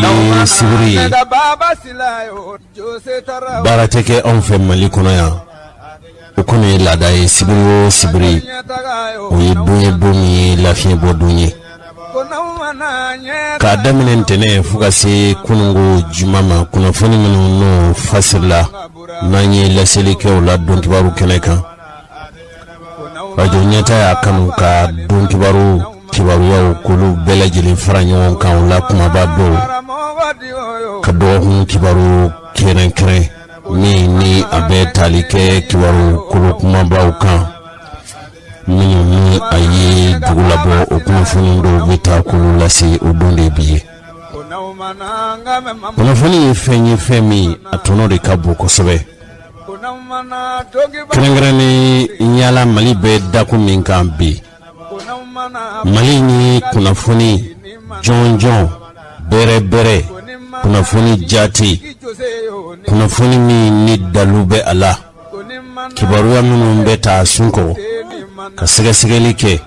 Bi ye sibiri ye, baara tɛ kɛ anw fɛ Mali kɔnɔ yan. O kɔni ye laada ye, sibiri o sibiri, o ye don ye, don min ye lafiɲɛ bɔ don ye. K'a daminɛ ntɛnɛn fo ka se kununko juma ma, kunnafoni minnu n'o fasirila, n'an ye laseli kɛ o la donkibaru kɛnɛ kan, Rajo Ɲɛta y'a kanu ka donkibaru kibaruyaw k'olu bɛɛ lajɛlen fara ɲɔgɔn kan, o la kumaba dɔw, ka dɔgɔkun kibaru kɛrɛnkɛrɛn min ni a bɛ tali kɛ kibaru kolo kumabaw kan minnu ni a ye dugu labɔ, o kunnafoni dɔw bɛ taa k'olu lase o don de bi ye. Kunnafoni ye fɛn ye, fɛn min a tɔnɔ de ka bon kosɛbɛ, kɛrɛnkɛrɛnnen yala Mali bɛ dakun min kan bi. Mali ni kunnafoni jɔnjɔn bɛrɛbɛrɛ, kunnafoni jaati, kunnafoni min ni dalu bɛ a la, kibaruya minnu bɛ taa sun kɔrɔ ka sɛgɛsɛgɛli kɛ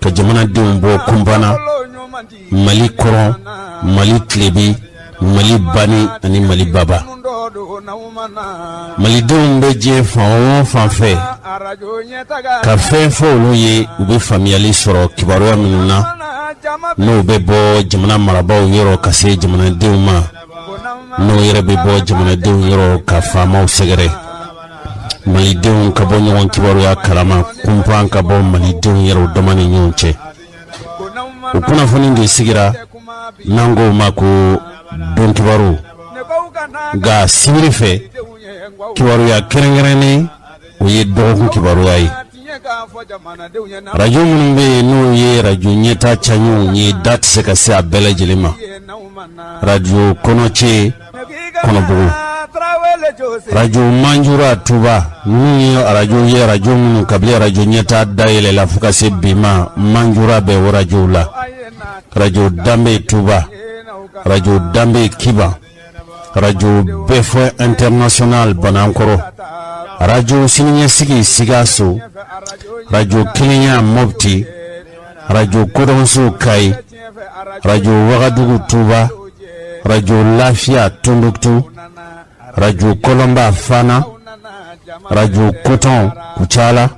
ka jamanadenw bɔ kunpan na, Mali kɔrɔn, Mali tilebin, Mali bani ani Mali baba. Malidenw bɛ diɲɛ fan o fan fɛ, ka fɛn fɔ olu ye, u bɛ faamuyali sɔrɔ kibaruya minnu na, n'o bɛ bɔ jamana marabaaw yɔrɔ ka se jamanadenw ma, n'o yɛrɛ bɛ bɔ jamanadenw yɔrɔ ka faamaw sɛgɛrɛ, malidenw ka bɔ ɲɔgɔn kibaruya kalama, kunpan ka bɔ malidenw yɛrɛ dama ni ɲɔgɔn cɛ. O kunnafoni de sigira n'an k'o ma ko donkibaru. Nka sibiri fɛ, kibaruya kɛrɛnkɛrɛnnen, o ye dɔgɔkun kibaruya ye. Arajo minnu bɛ yen, n'o ye Arajo Ɲɛta caɲɔgɔnw ye, da tɛ se ka se a bɛɛ lajɛlen ma. Arajo Kɔnɔcɛ Kɔnɔbugu, Arajo Manjura Tuba, ninnu ye arajo ye, arajo minnu kabini Arajo Ɲɛta dayɛlɛla fo ka se bi ma, Manjura bɛ o arajow la. Arajo Danbe Tuba, Arajo Danbe Kiban, Arajo Bɛfɔ International Banankɔrɔ, Arajo Siniɲɛsigi Sikaso, Arajo Kelenya Mopti, Arajo Kodɔnso Kayi, Arajo Wagadugu Tuba, Arajo Lafiya Tombouctou, Arajo Kɔlɔnba Fana, Arajo Kotɔn Kucala,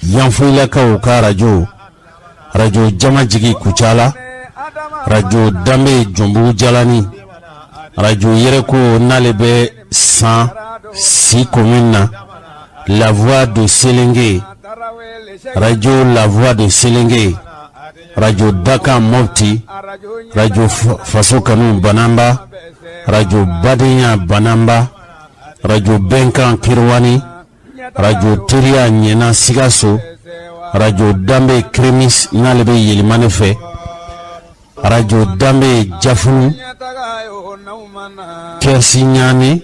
Yanfoyilakaw ka arajo, Arajo Jamajigi Kucala, Arajo Danbe Jɔnbugu Jalani, Arajo Yɛrɛko n'ale bɛ San Si commune na, La Voix de Selengue, Arajo La Voix de Selengue, Arajo Dakan Mopti, Arajo Faso Kanu Banamba, Arajo Badenya Banamba, Arajo Bɛnkan Kiriwani, Arajo Teriya Ɲɛna Sikaso, Arajo Danbe Kremis n'ale bɛ Yelimane fɛ, Arajo Danbe Jafunu Kɛrisi Ɲaane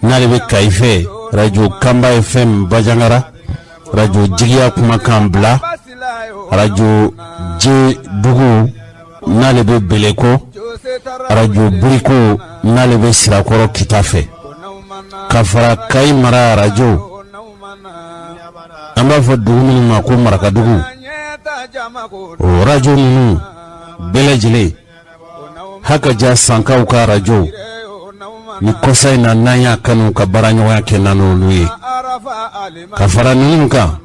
n'ale bɛ Kayi fɛ, Arajo Kanba FM Bajangara, Arajo Jigiya Kumakan Bila, Arajo Jedugu n'ale bɛ Beleko, Arajo Biriko n'ale bɛ Sirakɔrɔ Kita fɛ, ka fara Kayi mara arajo, an b'a fɔ dugu minnu ma ko Marakadugu, o arajo ninnu bɛɛ lajɛlen, hakaja Sankaw ka arajo ni kɔsa in na, n'an y'a kanu ka baara ɲɔgɔnya kɛ n'an n'olu ye. Ka fara ninnu kan,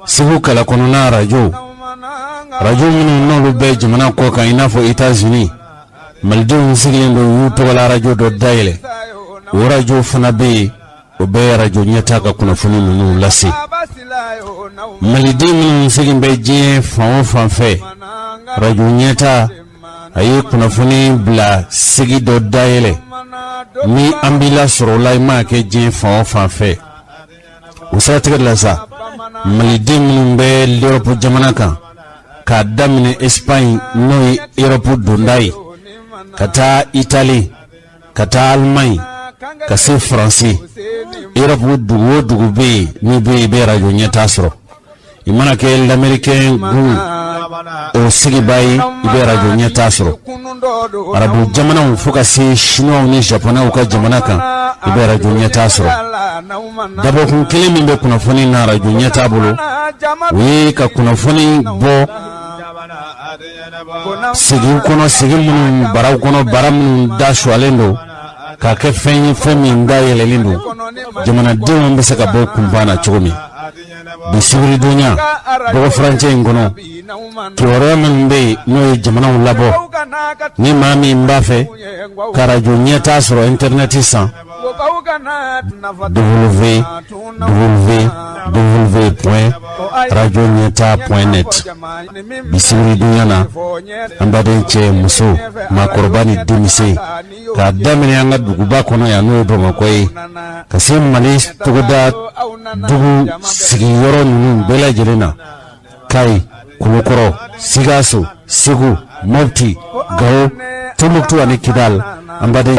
Segu kala kɔnɔna arajo, arajo minnu n'olu bɛ jamana kɔ kan, i n'a fɔ États-Unis, malidenw sigilen don, u y'u tɔgɔla arajo dɔ dayɛlɛ, o arajo fana bɛ yen, o bɛ Arajo Ɲɛta ka kunnafoni ninnu lase. Maliden minnu sigilen bɛ diɲɛ fan o fan fɛ, Arajo Ɲɛta a ye kunnafoni bila sigi dɔ dayɛlɛ ni an b'i lasɔrɔ o la, i mana kɛ diɲɛ fan o fan fɛ. O siratigɛ la sa, maliden minnu bɛ l'Europe jamana kan, k'a daminɛ Espagne n'o ye Europe donda ye, ka taa Italie, ka taa Allemagne, ka se Faransi, Europe dugu o dugu bɛ yen, n'i bɛ yen, i bɛ Arajo Ɲɛta sɔrɔ. I mana kɛ l'Américain gun o sigiba ye, i bɛ Arajo Ɲɛta sɔrɔ. Arabu jamanaw fo ka se Chinois ni Japonais ka jamana kan, i bɛ Arajo Ɲɛta sɔrɔ. Dabɔkun kelen min bɛ kunnafoni na Arajo Ɲɛta bolo, o ye ka kunnafoni bɔ. Sigiw kɔnɔ, sigi minnu baraw kɔnɔ, bara minnu da suwalen don k'a kɛ fɛn ye, fɛn min da yɛlɛlen don, jamanadenw bɛ se ka bɔ kunpan na cogo min. Bi sibiridonya, dɔgɔ furancɛ in kɔnɔ, kibaruya minnu bɛ yen, n'o ye jamanaw labɔ, ni maa min b'a fɛ ka arajo ɲɛtaa sɔrɔ intɛrɛnɛti san, www.radioɲɛtaa.net. Bi sibiridonya na, an baden cɛ, muso, maakɔrɔba ni denmisɛn, k'a daminɛ an ka duguba kɔnɔ yan, n'o ye Bamakɔ ye, ka se Mali togoda dugu sigiyɔrɔ ninnu bɛɛ lajɛlen na, Kayi, Kulukɔrɔ, Sikaso, Segu, Mopti, Gawo, Tombouctou ani Kidal, an baden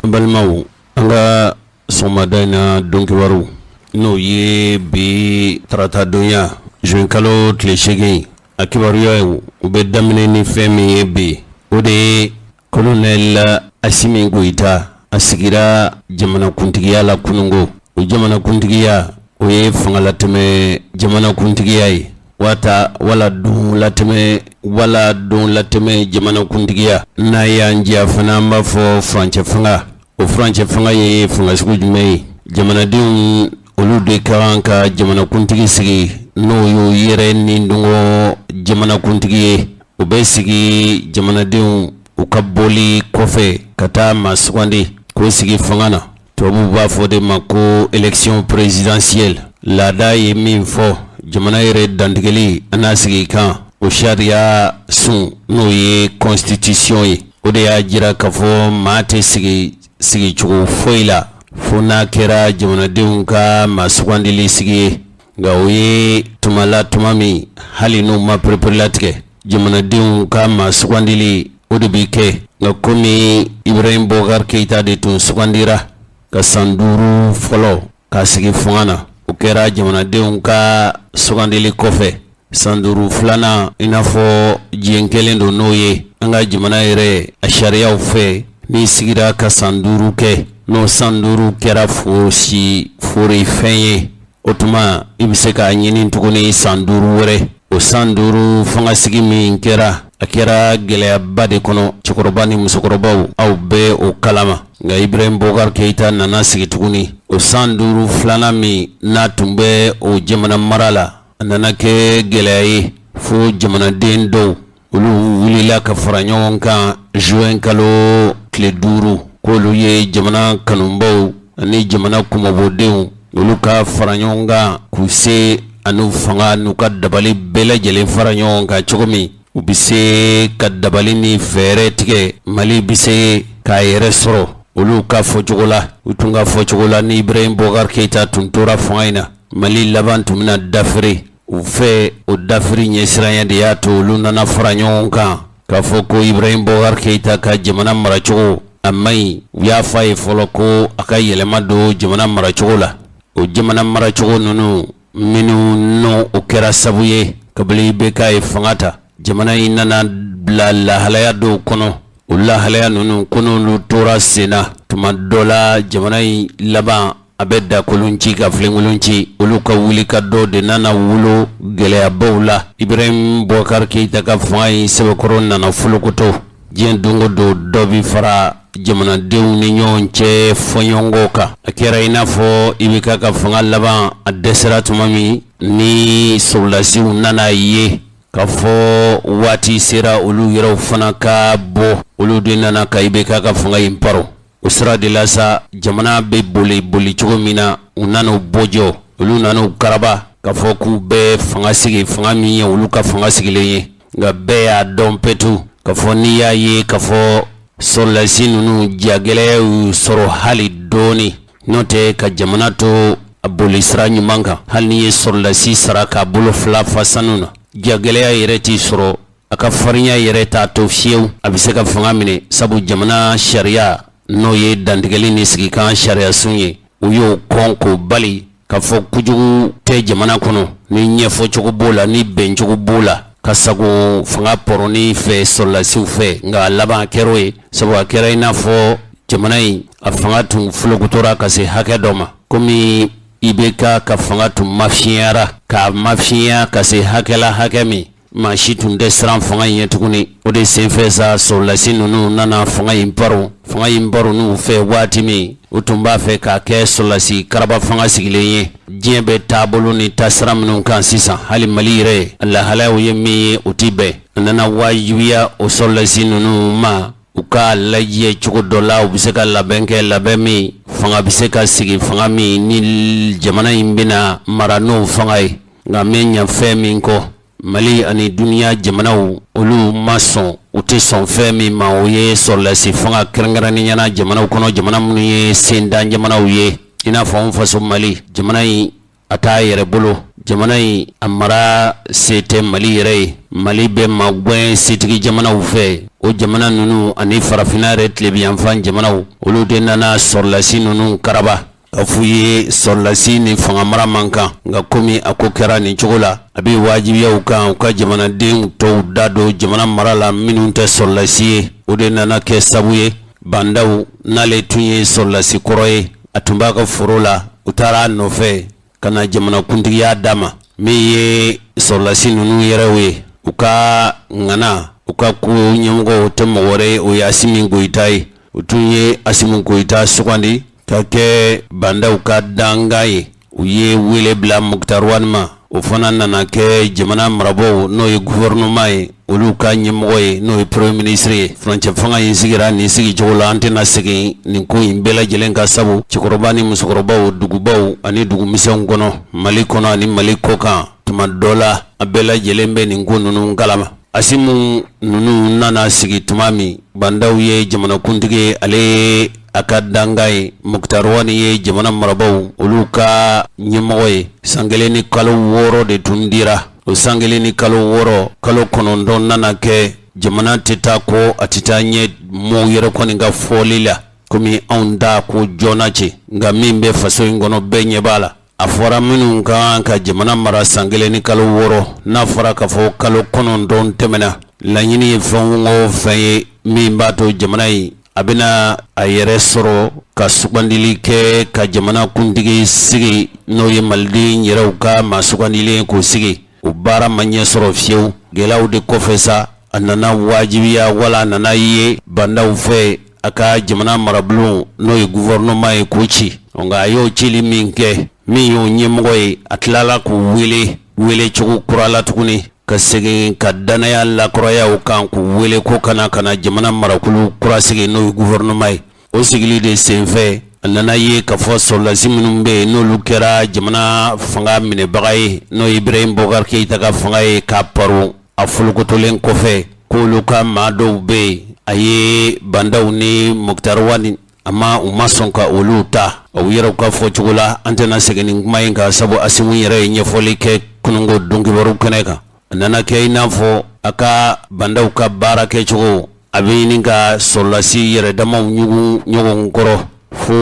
balimaw, an ka sɔgɔmada in na donkibaru, n'o ye bi taratadonya juin kalo tile 8, a kibaruya u bɛ daminɛ ni fɛn min ye bi, o de ye Colonel Asimi Goyita, a sigira jamanakuntigiya la kununko. O jamanakuntigiya, o ye fangalatɛmɛ jamanakuntigiya ye, wata wala don latɛmɛ, wala don latɛmɛ jamanakuntigiya. N'a y'an diya fana, an b'a fɔ furancɛ fanga. O furancɛ fanga ye fanga sugu jumɛn ye? Jamanadenw, olu de ka kan ka jamanakuntigi sigi, n'o y'u yɛrɛ ni dungɔ jamanakuntigi ye. O bɛ sigi jamanadenw u ka bɔli kɔfɛ ka taa maa sugandi k'o sigi fanga na. Tubabuw b'a fɔ de ma ko élection présidentielle. Laada ye min fɔ, jamana yɛrɛ dantigɛli an'a sigi kan, o sariya sun, n'o ye constitution ye, o de y'a jira k'a fɔ maa tɛ sigi sigicogo foyi la fo n'a kɛra jamanadenw ka maa sugandili sigi ye. Nka o ye tuma la, tuma min hali n'u ma pereperelatigɛ, jamanadenw ka maa sugandili, o de bɛ kɛ. Nka komi Ibrahim Boubacar Keïta de tun sugandira ka san 5 fɔlɔ k'a sigi fanga na, o kɛra jamanadenw ka sugandili kɔfɛ. San 5 filanan, i n'a fɔ diɲɛ kɛlen don n'o ye an ka jamana yɛrɛ a sariyaw fɛ, n'i sigira ka san 5 kɛ, n'o san 5 kɛra fosi fori fɛn ye, o tuma i bɛ se k'a ɲini tuguni san 5 wɛrɛ. O san 5 fanga sigi min kɛra, a kɛra gɛlɛyaba de kɔnɔ. Cɛkɔrɔba ni musokɔrɔbaw, aw bɛ o kalama. Nka Ibrahim Boubacar Keïta nana sigi tuguni. O san 5 filanan min n'a tun bɛ o jamana mara la, a nana kɛ gɛlɛya ye fo jamanaden dɔw, olu wulila ka fara ɲɔgɔn kan juin kalo tile 5, k'olu ye jamana kanubaw ani jamana kunmabɔdenw, olu ka fara ɲɔgɔn kan k'u se an'u fanga n'u ka dabali bɛɛ lajɛlen fara ɲɔgɔn kan, cogo min u bɛ se ka dabali ni fɛɛrɛ tigɛ, Mali bɛ se k'a yɛrɛ sɔrɔ. Olu ka fɔcogo la, u tun ka fɔcogo la, ni Ibrahim Boubacar Keïta tun tora fanga in na, Mali laban tun bɛna dafiri u fɛ. O dafiri ɲɛsiranya de y'a to olu nana fara ɲɔgɔn kan k'a fɔ ko Ibrahim Boubacar Keïta ka jamana maracogo, a man ɲi. U y'a fɔ a ye fɔlɔ ko a ka yɛlɛma don jamana maracogo la. O jamana maracogo ninnu minnu n'o o kɛra sabu ye, kabini IBK ye fanga ta, jamana in nana bila lahalaya dɔw kɔnɔ. O lahalaya ninnu, ko n'olu tora sen na, tuma dɔ la jamana in laban a bɛ dakolon ci ka filenkolon ci. Olu ka wuli ka dɔ de nana wolo gɛlɛyabaw la. Ibrahim Boubacar Keïta ka fanga in sɛbɛkɔrɔ nana folokoto. Diɲɛ don o don, dɔ bɛ fara jamanadenw ni ɲɔgɔn cɛ fɔɲɔgɔnkɔ kan. A kɛra i n'a fɔ IBK ka fanga laban, a dɛsɛra tuma min, ni sɔrɔdasiw nana ye k'a fɔ waati sera olu yɛrɛw fana ka bɔ, olu de nana ka IBK ka fanga in paro. O sira de la sa, jamana bɛ boli boli cogo min na, u nana u bɔjɔ, olu nana u karaba k'a fɔ k'u bɛ fanga sigi, fanga min ye olu ka fanga sigilen ye. Nka bɛɛ y'a dɔn petu k'a fɔ n'i y'a ye k'a fɔ sɔrɔdasi ninnu jagɛlɛya y'u sɔrɔ hali dɔɔni, n'o tɛ ka jamana to a boli sira ɲuman kan, hali n'i ye sɔrɔdasi sara k'a bolo fila fa sanu na, jagɛlɛya yɛrɛ t'i sɔrɔ. A ka farinya yɛrɛ t'a to fiyewu a bɛ se ka fanga minɛ, sabu jamana sariya, n'o ye dantigɛli ni sigikan sariyasun ye, u y'o kɔn k'o bali k'a fɔ kojugu tɛ jamana kɔnɔ, ni ɲɛfɔcogo b'o la, ni bɛncogo b'o la, ka sago fanga pɔrɔni fɛ sɔrɔdasiw fɛ. Nka a laban kɛra o ye, sabu a kɛra i n'a fɔ jamana in a fanga tun folokotora ka se hakɛ dɔ ma, komi IBK ka fanga tun mafiɲɛyara, k'a mafiɲɛya ka se hakɛ la, hakɛ min maa si tun tɛ siran fanga in ɲɛ tuguni. O de senfɛ sa, sɔrɔlasi ninnu nana fanga in baro. Fanga in baron'u fɛ waati min, u tun b'a fɛ k'a kɛ sɔrɔlasi karaba fanga sigilen ye. Diɲɛ bɛ taabolo ni taasira minnu kan sisan, hali Mali yɛrɛ lahalayaw ye min ye, o tɛ bɛn. A nana wajibiya o sɔrɔlasi ninnu ma, u k'a lajɛ cogo dɔ la, u bɛ se ka labɛn kɛ, labɛn min fanga bɛ se ka sigi, fanga min ni jamana in bɛna mara n'o fanga ye. Nka n bɛ ɲɛ fɛn min kɔ, Mali ani duniya jamanaw, olu ma sɔn, u tɛ sɔn fɛn min ma, o ye sɔrɔlasi fanga, kɛrɛnkɛrɛnnenya la jamanaw kɔnɔ, jamana minnu ye sentan jamanaw ye, i n'a fɔ an faso Mali. Jamana in a t'a yɛrɛ bolo, jamana in a mara se tɛ Mali yɛrɛ ye. Mali bɛ magɛn setigi jamanaw fɛ. O jamana ninnu ani farafinna yɛrɛ tilebinyanfan jamanaw, olu de nana sɔrɔlasi ninnu karaba k'a f'u ye sɔrɔlasi ni fanga mara man kan. Nka komi a ko kɛra nin cogo la, a bɛ wajibiya u kan, u ka jamanaden tɔw da don jamana mara la minnu tɛ sɔrɔlasi ye. O de nana kɛ sabu ye, Bah N'Daw, n'ale tun ye sɔrɔlasi kɔrɔ ye, a tun b'a ka foro la, u taara a nɔfɛ ka na jamanakuntigiya d'a ma. Min ye sɔrɔlasi ninnu yɛrɛw ye, u ka ŋana, u ka ko ɲɛmɔgɔ, o tɛ mɔgɔ wɛrɛ ye, o ye Asimi Goyita ye. U tun ye Asimi Goyita sugandi ka kɛ Bah N'Daw ka dankan ye. U ye wele bila Moctar Ouane ma, o fana nana kɛ jamana marabaaw, n'o ye gouvernement ye, olu ka ɲɛmɔgɔ ye, n'o ye premier ministre ye. Furancɛ fanga in sigira nin sigicogo la. An tɛna segin nin ko in bɛɛ lajɛlen kan, sabu cɛkɔrɔba ni musokɔrɔbaw, dugubaw ani dugumisɛnw kɔnɔ, Mali kɔnɔ ani Mali kɔkan, tuma dɔ la a bɛɛ lajɛlen bɛ nin ko ninnu kalama. Asimu ninnu nana sigi tuma min, Bah N'Daw ye jamanakuntigi ye, ale ye a ka dankan ye, Moctar Ouane ye jamana marabaaw, olu ka ɲɛmɔgɔ ye. San 1 ni kalo 6 de tun dira. O san 1 ni kalo 6, kalo 9 nana kɛ, jamana tɛ taa kɔ, a tɛ taa ɲɛ, mɔgɔw yɛrɛ kɔni ka fɔli la, komi anw t'a ko joona cɛ. Nka min bɛ faso in kɔnɔ, bɛɛ ɲɛ b'a la. A fɔra minnu ka kan ka jamana mara san 1 ni kalo 6, n'a fɔra k'a fɔ kalo 9 tɛmɛna, laɲini ye fɛn o fɛn ye min b'a to jamana in a bɛna a yɛrɛ sɔrɔ ka sugandili kɛ ka jamana kuntigi sigi, n'o ye maliden yɛrɛw ka maa sugandilen k'o sigi, o baara ma ɲɛ sɔrɔ fiyewu. Gɛlɛyaw de kɔfɛ sa, a nana wajibiya wala a nana ye Bah N'Daw fɛ, a ka jamana marabulon, n'o ye gouvernement ye, k'o ci. Nka a y'o cili min kɛ, min y'o ɲɛmɔgɔ ye, a tilala k'u wele wele cogo kura la tuguni, ka segin ka dannaya lakuraya o kan, k'u wele ko kana ka na jamana marakulu kura sigi, n'o ye gouvernement ye. O sigili de senfɛ, a nana ye k'a fɔ sɔrɔlasi minnu bɛ yen, n'olu kɛra jamana fanga minɛbaga ye, n'o ye Ibrahim Boubacar Keïta ka fanga ye k'a paro a folokotolen kɔfɛ, k'olu ka maa dɔw bɛ yen, a ye Bah N'Daw ni Moctar Ouane, a ma u ma sɔn ka olu ta. U yɛrɛw ka fɔcogo la, an tɛna segin nin kuma in kan, sabu Asimu yɛrɛ ye ɲɛfɔli kɛ kununko donkibaru kɛnɛ kan. A nana kɛ i n'a fɔ a ka Bah N'Daw ka baara kɛcogo, a bɛ ɲini ka sɔrɔlasi yɛrɛ damaw ɲugun ɲɔgɔn kɔrɔ, fo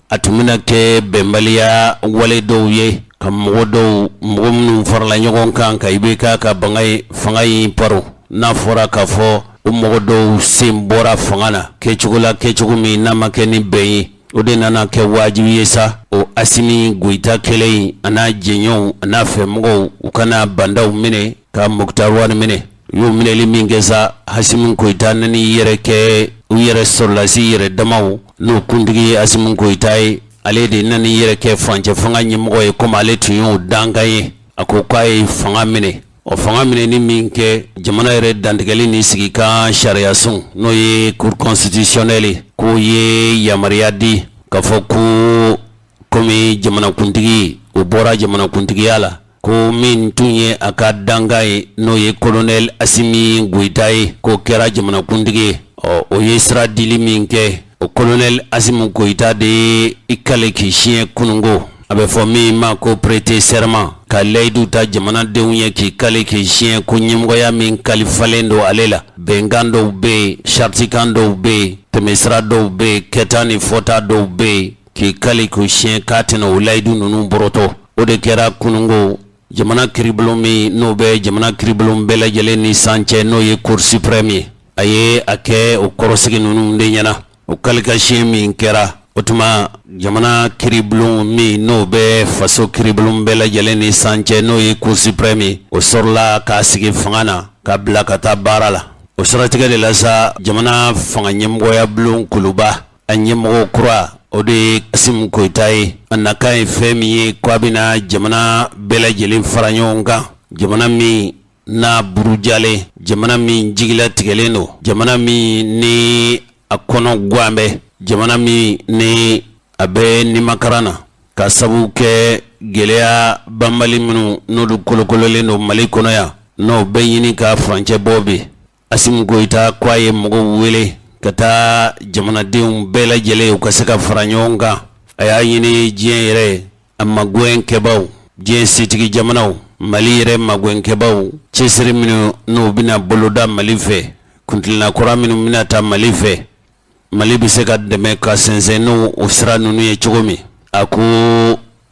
a tun bɛna kɛ bɛnbaliya wale dɔw ye, ka mɔgɔ dɔw, mɔgɔ minnu farala ɲɔgɔn kan ka IBK ka fanga in paro, n'a fɔra k'a fɔ o mɔgɔ dɔw sen bɔra fanga na kɛcogo la, kɛcogo min n'a ma kɛ ni bɛn ye. O de nana kɛ wajibi ye sa, o Asimi Goyita kelen in, a n'a jɛɲɔgɔnw, a n'a fɛmɔgɔw, u ka na Bah N'Daw minɛ, ka Moctar Ouane minɛ. U y'o minɛli min kɛ sa, Asimi Goyita nana yɛrɛ kɛ u yɛrɛ sɔrɔlasi yɛrɛ damaw, n'o kuntigi ye Asimi Goyita ye, ale de nana yɛrɛ kɛ furancɛ fanga ɲɛmɔgɔ ye, komi ale tun y'o dankan ye. A ko k'a ye fanga minɛ. O fanga minɛni min kɛ, jamana yɛrɛ dantigɛli ni sigikan sariyasun, n'o ye cour constitutionnelle, k'o ye yamaruya di k'a fɔ ko komi jamanakuntigi o bɔra jamanakuntigiya la, ko min tun ye a ka dankan ye, n'o ye colonel Asimi Goyita ye, k'o kɛra jamanakuntigi ye. Ɔ, o ye sira dili min kɛ, o colonel Asimi Goyita de ye i kale k'i siɲɛ kununko, a bɛ fɔ min ma ko prêter serment, ka layidu ta jamanadenw ye, k'i kale k'i siɲɛ ko ɲɛmɔgɔya min kalifalen don ale la, bɛnkan dɔw bɛ yen, saritikan dɔw bɛ yen, tɛmɛsira dɔw bɛ yen, kɛta ni fɔta dɔw bɛ yen, k'i kale k'o siɲɛ k'a tɛna o layidu ninnu bɔrɔtɔ. O de kɛra kununko jamana kiribulon min, n'o bɛ jamana kiribulon bɛɛ lajɛlen ni san cɛ, n'o ye cour suprême ye, a ye a kɛ o kɔrɔsigi ninnu de ɲɛna. O kalikasiɲɛ min kɛra O tuma jamana kiiribulon min n'o bɛ faso kiiribulon bɛɛ lajɛlen ni san cɛ, n'o ye Cour suprême ye, o sɔrɔla k'a sigi fanga na ka bila ka taa baara la. O siratigɛ de la sa, jamana fanga ɲɛmɔgɔya bulon kuluba, a ɲɛmɔgɔ kura, o de ye Asimi Goyita ye. A nakan ye fɛn min ye, ko a bɛna jamana bɛɛ lajɛlen fara ɲɔgɔn kan, jamana min n'a burujalen, jamana min jigilatigɛlen don, jamana min ni a kɔnɔ gan bɛ, jamana min ni a bɛ nimakaran na ka sabu kɛ gɛlɛya banbali minnu n'olu kolokololen don Mali kɔnɔ yan, n'o bɛ ɲini ka furancɛ bɔ bi. Asimi Goyita ko a ye mɔgɔw wele ka taa jamanadenw bɛɛ lajɛlen, u ka se ka fara ɲɔgɔn kan. A y'a ɲini diɲɛ yɛrɛ a magɛnkɛbaw, diɲɛ setigi jamanaw, Mali yɛrɛ magɛnkɛbaw, cɛsiri minnu n'u bɛna boloda Mali fɛ, kuntilenna kura minnu bɛna ta Mali fɛ, Mali bɛ se ka dɛmɛ ka sɛnsɛn n'o o sira ninnu ye cogo min. A ko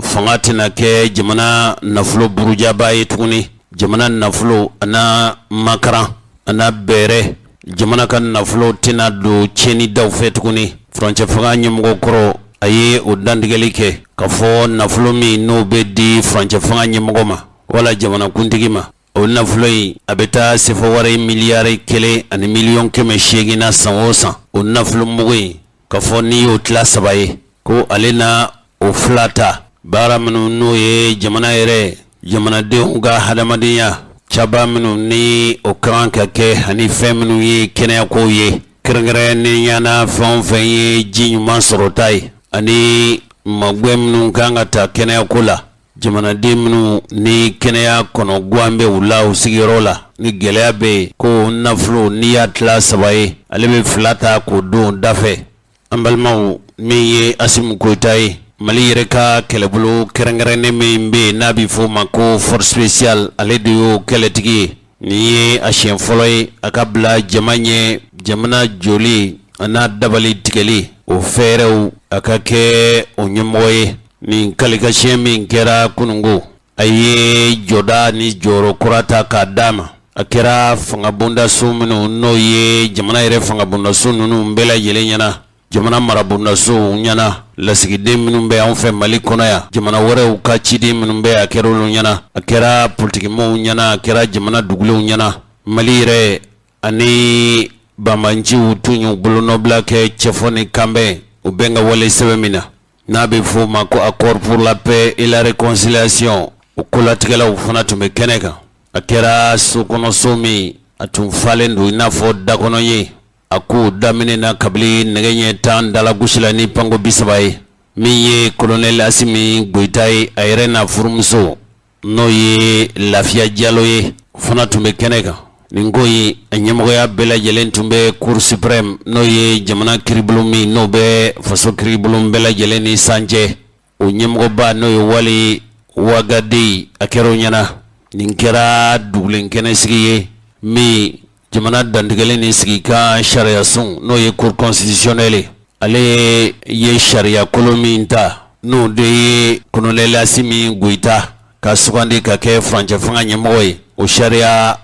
fanga tɛna kɛ jamana nafolo burujaba ye tuguni, jamana nafolo a na makaran, a na bɛrɛ, jamana ka nafolo tɛna don tiɲɛni daw fɛ tuguni. Furancɛ fanga ɲɛmɔgɔ kɔrɔ, a ye o dantigɛli kɛ k'a fɔ nafolo min n'o bɛ di furancɛ fanga ɲɛmɔgɔ ma wala jamanakuntigi ma, o nafolo in a bɛ taa sefa wari miliyari 1 ani miliyɔn 800 na san o san. O nafolo mugu in, k'a fɔ n'i y'o tila saba ye, ko ale na o fila ta baara minnu n'o ye jamana yɛrɛ, jamanadenw ka hadamadenya caba minnu ni o ka kan ka kɛ, ani fɛn minnu ye kɛnɛyakow ye, kɛrɛnkɛrɛnnenya na fɛn o fɛn ye ji ɲuman sɔrɔta ye, ani magwɛn minnu kan ka ta kɛnɛyako la, jamanaden minnu ni kɛnɛya kɔnɔ gan bɛ u la u sigiyɔrɔ la, ni gɛlɛya bɛ yen, ko nafolo n'i y'a tila saba ye, ale bɛ fila ta k'o don dafɛ. An balimaw, min ye Asimi Goyita ye, Mali yɛrɛ ka kɛlɛbolo kɛrɛnkɛrɛnnen min bɛ yen n'a bɛ f'o ma ko Force spéciale, ale de y'o kɛlɛtigi ye. Nin ye a siɲɛ fɔlɔ ye a ka bila jama ɲɛ, jamana joli a n'a dabali tigɛli o fɛɛrɛw, a ka kɛ o ɲɛmɔgɔ ye. Nin kalikasiyɛn min kɛra kununko, a ye jɔda ni jɔyɔrɔ kura ta k'a d'a ma. A kɛra fangabondaso minnu n'o ye jamana yɛrɛ fangabondaso ninnu bɛɛ lajɛlen ɲɛna, jamana marabondasow ɲɛna, lasigiden minnu bɛ anw fɛ Mali kɔnɔ yan, jamana wɛrɛw ka ciden minnu bɛ, a kɛra olu ɲɛna, a kɛra politikimɔgɔw ɲɛna, a kɛra jamana dugulenw ɲɛna. Mali yɛrɛ ani banbanciw tun y'u bolonɔbila kɛ cɛfɔ ni kanbɛn o bɛn ka wale sɛbɛn min na, n'a bɛ f'o ma ko Accord pour la paix et la réconciliation, o kolatigɛlaw fana tun bɛ kɛnɛ kan. A kɛra so kɔnɔso min a tun falen don i n'a fɔ dakɔnɔ ye. A ko daminɛ na kabini nɛgɛ ɲɛ 10 dalagosi la ni panko 30 ye. Min ye colonel Asimi Goyita ye, a yɛrɛ n'a furumuso n'o ye Lafiya Jalo ye, fana tun bɛ kɛnɛ kan. Nin ko in, a ɲɛmɔgɔya bɛɛ lajɛlen tun bɛ Cour suprême, n'o ye jamana kiiribulon min n'o bɛ faso kiiribulon bɛɛ lajɛlen ni san cɛ, o ɲɛmɔgɔba n'o ye Wali Wagaden, a kɛra o ɲɛna. Nin kɛra dugulen kɛnɛ sigi ye min jamana dantigɛlen ni sigikan sariyasun, n'o ye Cour constitutionnelle, ale ye sariya kolo min ta, n'o de ye colonel Asimi Goyita ka sugandi ka kɛ furancɛ fanga ɲɛmɔgɔ ye, o sariya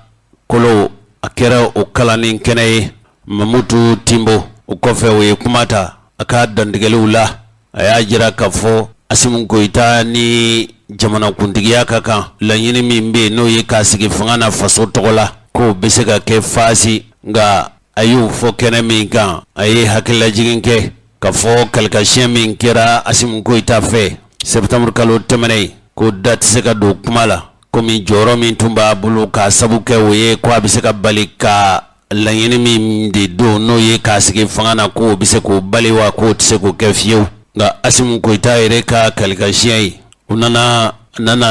kolo, a kɛra o kalanni kɛnɛ ye. Mamutu Timbo, o kɔfɛ, o ye kuma ta a ka dantigɛliw la. A y'a jira k'a fɔ Asimi Goyita ni jamanakuntigiya ka kan, laɲini min bɛ yen n'o ye k'a sigi fanga na faso tɔgɔ la, k'o bɛ se ka kɛ faasi. Nka a y'o fɔ kɛnɛ min kan, a ye hakililajigin kɛ k'a fɔ kalikasiyɛn min kɛra Asimi Goyita fɛ septembre kalo tɛmɛnen, ko da tɛ se ka don kuma la, komi jɔyɔrɔ min tun b'a bolo k'a sabu kɛ o ye, ko a bɛ se ka bali ka laɲini min de don, n'o ye k'a sigi fanga na, k'o bɛ se k'o bali wa, k'o tɛ se k'o kɛ fiyewu. Nka Asimi Goyita yɛrɛ ka kalikasiyɛn ye, u nana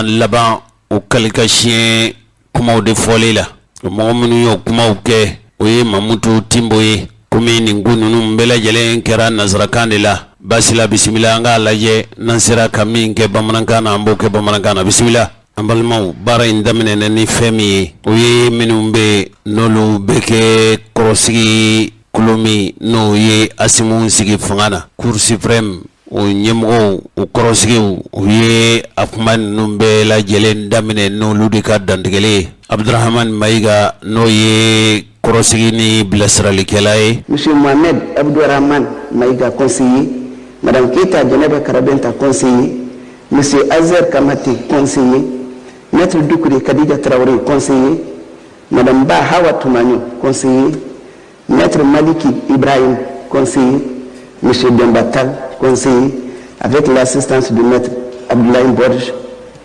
laban o kalikasiyɛn kumaw de fɔli la. O mɔgɔ minnu y'o kumaw kɛ, o ye Mamutu Timbo ye. Komi nin ko ninnu bɛɛ lajɛlen kɛra nansarakan de la, baasi la, bisimila, an k'a lajɛ n'an sera ka min kɛ bamanankan na, an b'o kɛ bamanankan na. Bisimila, an balimaw. Baara in daminɛna ni fɛn min ye, o ye minnu bɛ n'olu bɛ kɛ kɔrɔsigi kolo min n'o ye Asimu sigi fanga na, Cour suprême, o ɲɛmɔgɔw, o kɔrɔsigiw, u ye a kuma ninnu bɛɛ lajɛlen daminɛ n'olu de ka dantigɛli ye. Abudurahamani Mayiga, n'o ye kɔrɔsigi ni bilasiralikɛla ye. Monsieur Mohamed Abdourahmane Maïga, conseiller, Madame Keita Djeneba Karabenta, conseiller, Monsieur Azer Kamate, conseiller, Maître Doukouré Khadija Traoré, conseiller, Madame Ba Hawa Toumagno, conseiller, Maître Maliki Ibrahim, conseiller, Monsieur Dembatal, conseiller, avec l'assistance de Maître Abdoulaye Borges,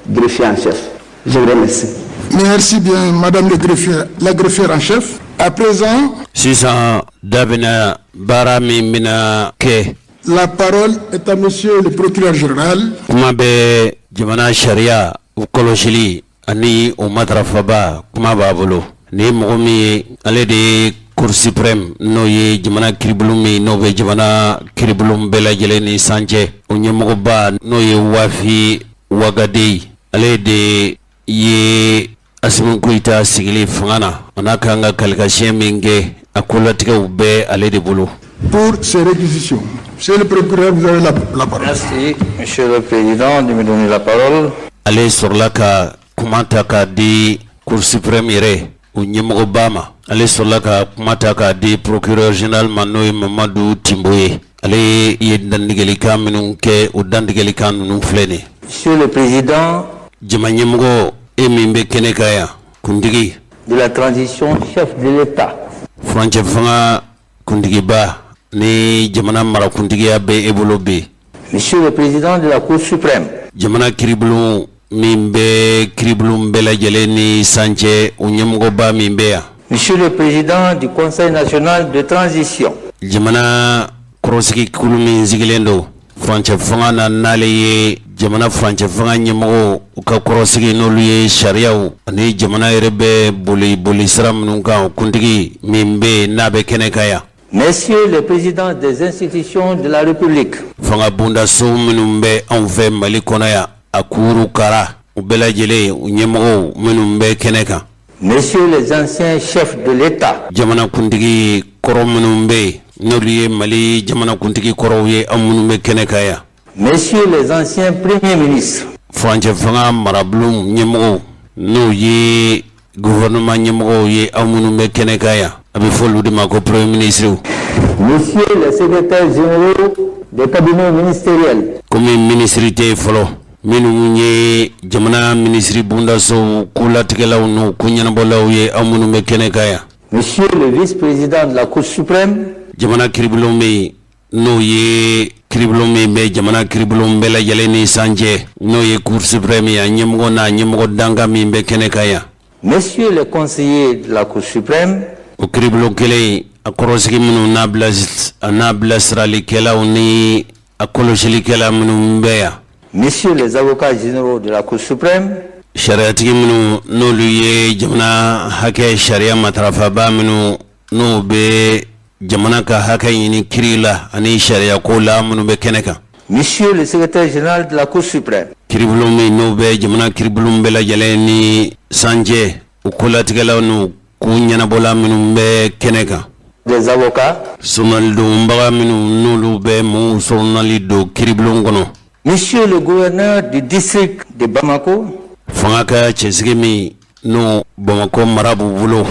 greffier en chef. Je vous remercie. Merci bien, Madame le greffier, la greffière en chef. À présent, Sisan da bɛna baara min bɛna kɛ. La parole est à Monsieur le procureur général. Kuma bɛ jamana sariya u kɔlɔsili ani o matarafaba, kuma b'a bolo. Ni ye mɔgɔ min ye, ale de ye Cour suprême, n'o ye jamana kiribulon min n'o bɛ jamana kiribulon bɛɛ lajɛlen ni san cɛ, o ɲɛmɔgɔba, n'o ye Wafi Wagadeyi. Ale de ye Asimi Goyita sigili fanga na, a n'a kan ka kalikasiyɛn min kɛ, a kolatigɛw bɛɛ ale de bolo. Pour ces réquisitions. Monsieur le procureur, vous avez la parole. Merci, Monsieur le Président, de me donner la parole. Ale sɔrɔla ka kuma ta k'a di Cour suprême yɛrɛ o ɲɛmɔgɔba ma. Ale sɔrɔla ka kuma ta k'a di procureur général ma, n'o ye Mamadu Timbo ye. Ale ye dantigɛlikan minnu kɛ, o dantigɛlikan ninnu filɛ nin. Monsieur le Président Jama ɲɛmɔgɔ, e min bɛ kɛnɛ kan yan, kuntigi de la transition, chef de l'État, furancɛ fanga kuntigiba, ni jamana marakuntigiya bɛ e bolo bi, Monsieur le Président de la Cour suprême, jamana kiribulon min bɛ kiribulon bɛɛ lajɛlen ni san cɛ, o ɲɛmɔgɔba min bɛ yan, Monsieur le Président du Conseil national de transition, jamana kɔrɔsigi kulu min sigilen don furancɛ fanga na, n'ale ye jamana furancɛ fanga ɲɛmɔgɔw u ka kɔrɔsigi, n'olu ye sariyaw ani jamana yɛrɛ bɛ boli boli sira minnu kan, o kuntigi min bɛ yen n'a bɛ kɛnɛ kan yan, Messieurs les présidents des institutions de la République, fanga bondaso minnu bɛ anw fɛ Mali kɔnɔ yan, a kuuru kara u bɛɛ lajɛlen, u ɲɛmɔgɔw minnu bɛ kɛnɛ kan, Messieurs les anciens chefs de l'État, jamanakuntigi kɔrɔ minnu bɛ yen, n'olu ye Mali jamanakuntigi kɔrɔw ye, an minnu bɛ kɛnɛ kan yan, Messieurs les anciens premiers ministres, furancɛ fanga marabulon ɲɛmɔgɔw, n'o ye gouvernement ɲɛmɔgɔw ye, aw minnu bɛ kɛnɛ kan yan, a bɛ fɔ olu de ma ko premier ministre, Messieurs les secrétaires généraux des cabinets ministériels, komi minisiri tɛ yen fɔlɔ, minnu ye jamana minisiri bondasow kolatigɛlaw n'u ko ɲɛnabɔlaw ye, aw minnu bɛ kɛnɛ kan yan, Monsieur le vice-président de la Cour suprême, jamana kiribulon bɛ yen, n'o ye kiribulon min bɛ jamana kiribulon bɛɛ lajɛlen ni san cɛ, n'o ye Cour suprême ye, a ɲɛmɔgɔ n'a ɲɛmɔgɔ dankan min bɛ kɛnɛ kan yan, Messieurs les conseillers de la Cour suprême, o kiribulon kelen a kɔrɔsigi minnu n'a bila a n'a bilasiralikɛlaw ni a kɔlɔsilikɛla minnu bɛ yan, Messieurs les avocats généraux de la Cour suprême, sariyatigi minnu n'olu ye jamana hakɛ sariya matarafaba minnu n'o bɛ jamana ka hakɛ ɲini kiri la ani sariya ko la, minnu bɛ kɛnɛ kan, Monsieur le secrétaire général de la Cour suprême, kiribulon min n'o bɛ jamana kiribulon bɛɛ lajɛlen ni sanjɛ, u kolatigɛlaw n'u ko ɲɛnabɔla minnu bɛ kɛnɛ kan, des avocats, sonalidonbaga minnu n'olu bɛ mɔgɔw sonali don kiribulon kɔnɔ, Monsieur le gouverneur du district de Bamako, fanga ka cɛsigi min n'o Bamakɔ mara b'u bolo,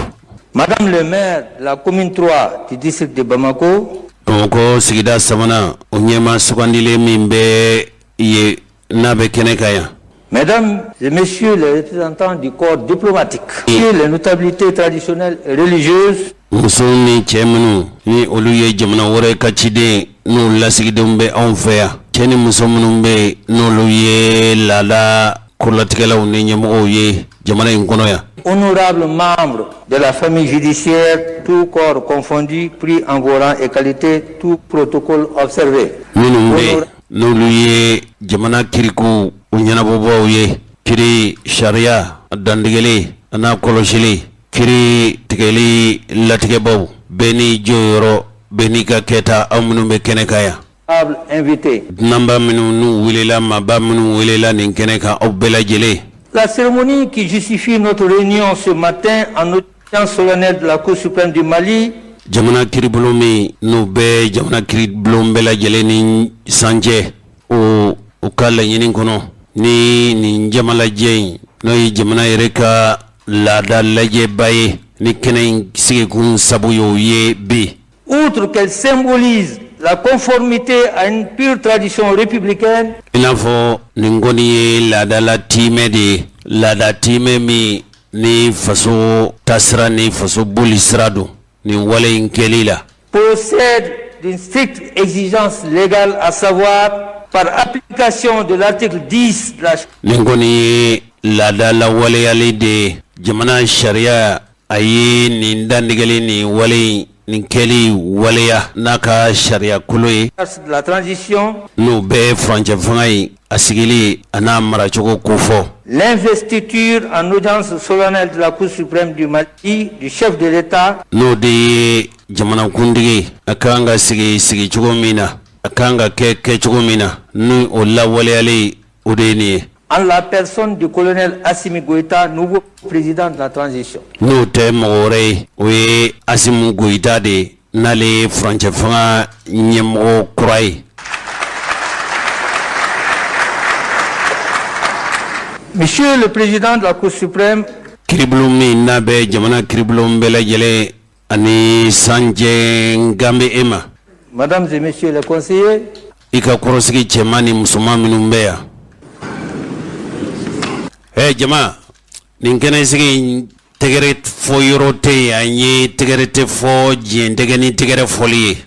Madame le maire de la commune 3 du district de Bamako, Bamakɔ sigida sabanan o ɲɛma sugandilen min bɛ yen n'a bɛ kɛnɛ kan yan, Mesdames et Messieurs les représentants du corps diplomatique, Messieurs les notabilités traditionnelles et religieuses, musow ni cɛ minnu ni olu ye jamana wɛrɛ ka ciden n'u lasigidenw bɛ anw fɛ yan, cɛ ni muso minnu bɛ yen n'olu ye laada kolatigɛlaw ni ɲɛmɔgɔw ye jamana in kɔnɔ yan, honorables membres de la famille judiciaire, tous corps confondus, pris en vos rangs et qualités, tout protocole observé. Minnu bɛ yen n'olu ye jamana kiriko o ɲɛnabɔbaw ye, kiri sariya a dantigɛli a n'a kɔlɔsili, kiri tigɛli latigɛbaw, bɛɛ n'i jɔyɔrɔ, bɛɛ n'i ka kɛta, aw minnu bɛ kɛnɛ kan yan, Honorables invités. Dunanba minnu n'u welela, maaba minnu welela nin kɛnɛ kan, aw bɛɛ lajɛlen. La cérémonie qui justifie notre réunion ce matin en audience solennelle de la Cour suprême du Mali Jamana kiribulon min n'u bɛ jamana kiribulon bɛɛ lajɛlen ni san cɛ, o u ka laɲini kɔnɔ ni nin jama lajɛ in, n'o ye jamana yɛrɛ ka laada lajɛba ye, ni kɛnɛ in sigikun sabu ye o ye bi, Outre qu'elle symbolise La conformité à une pure tradition républicaine. I n'a fɔ nin kɔni ye laadala tiimɛ de ye, laada tiimɛ min ni faso taasira ni faso boli sira don nin wale in kɛli la. Procède d'une stricte exigence légale, à savoir par application de l'article 10 de la. Nin kɔni ye laada lawaleyali de ye, jamana sariya a ye nin dantigɛli nin wale in nin kɛli waleya n'a ka sariya kolo ye. La transition. N'o bɛ furancɛ fanga in a sigili a n'a maracogo kofɔ. L'investiture en audience solennelle de la Cour suprême du Mali du chef de l'État. N'o de ye jamanakuntigi a ka kan ka sigi sigicogo min na, a ka kan ka kɛ kɛcogo min na, ni o lawaleyali o de ye nin ye. En la personne du colonel Assimi Goïta, nouveau président de la transition. N'o tɛ mɔgɔ wɛrɛ ye, o ye Assimi Goïta de ye, n'ale ye furancɛ fanga ɲɛmɔgɔ kura ye. Monsieur le président de la Cour suprême. Kiribulon min n'a bɛ jamana kiribulon bɛɛ lajɛlen ani sanjɛ nkan bɛ e ma. Mesdames et messieurs les conseillers. I ka kɔrɔsigi cɛman ni musoman minnu bɛ yan. Ɛ jama, nin kɛnɛsigi in tɛgɛrɛ fɔ yɔrɔ tɛ yen, an ye tɛgɛrɛ tɛ fɔ diɲɛ tɛgɛ ni tɛgɛrɛ fɔli ye.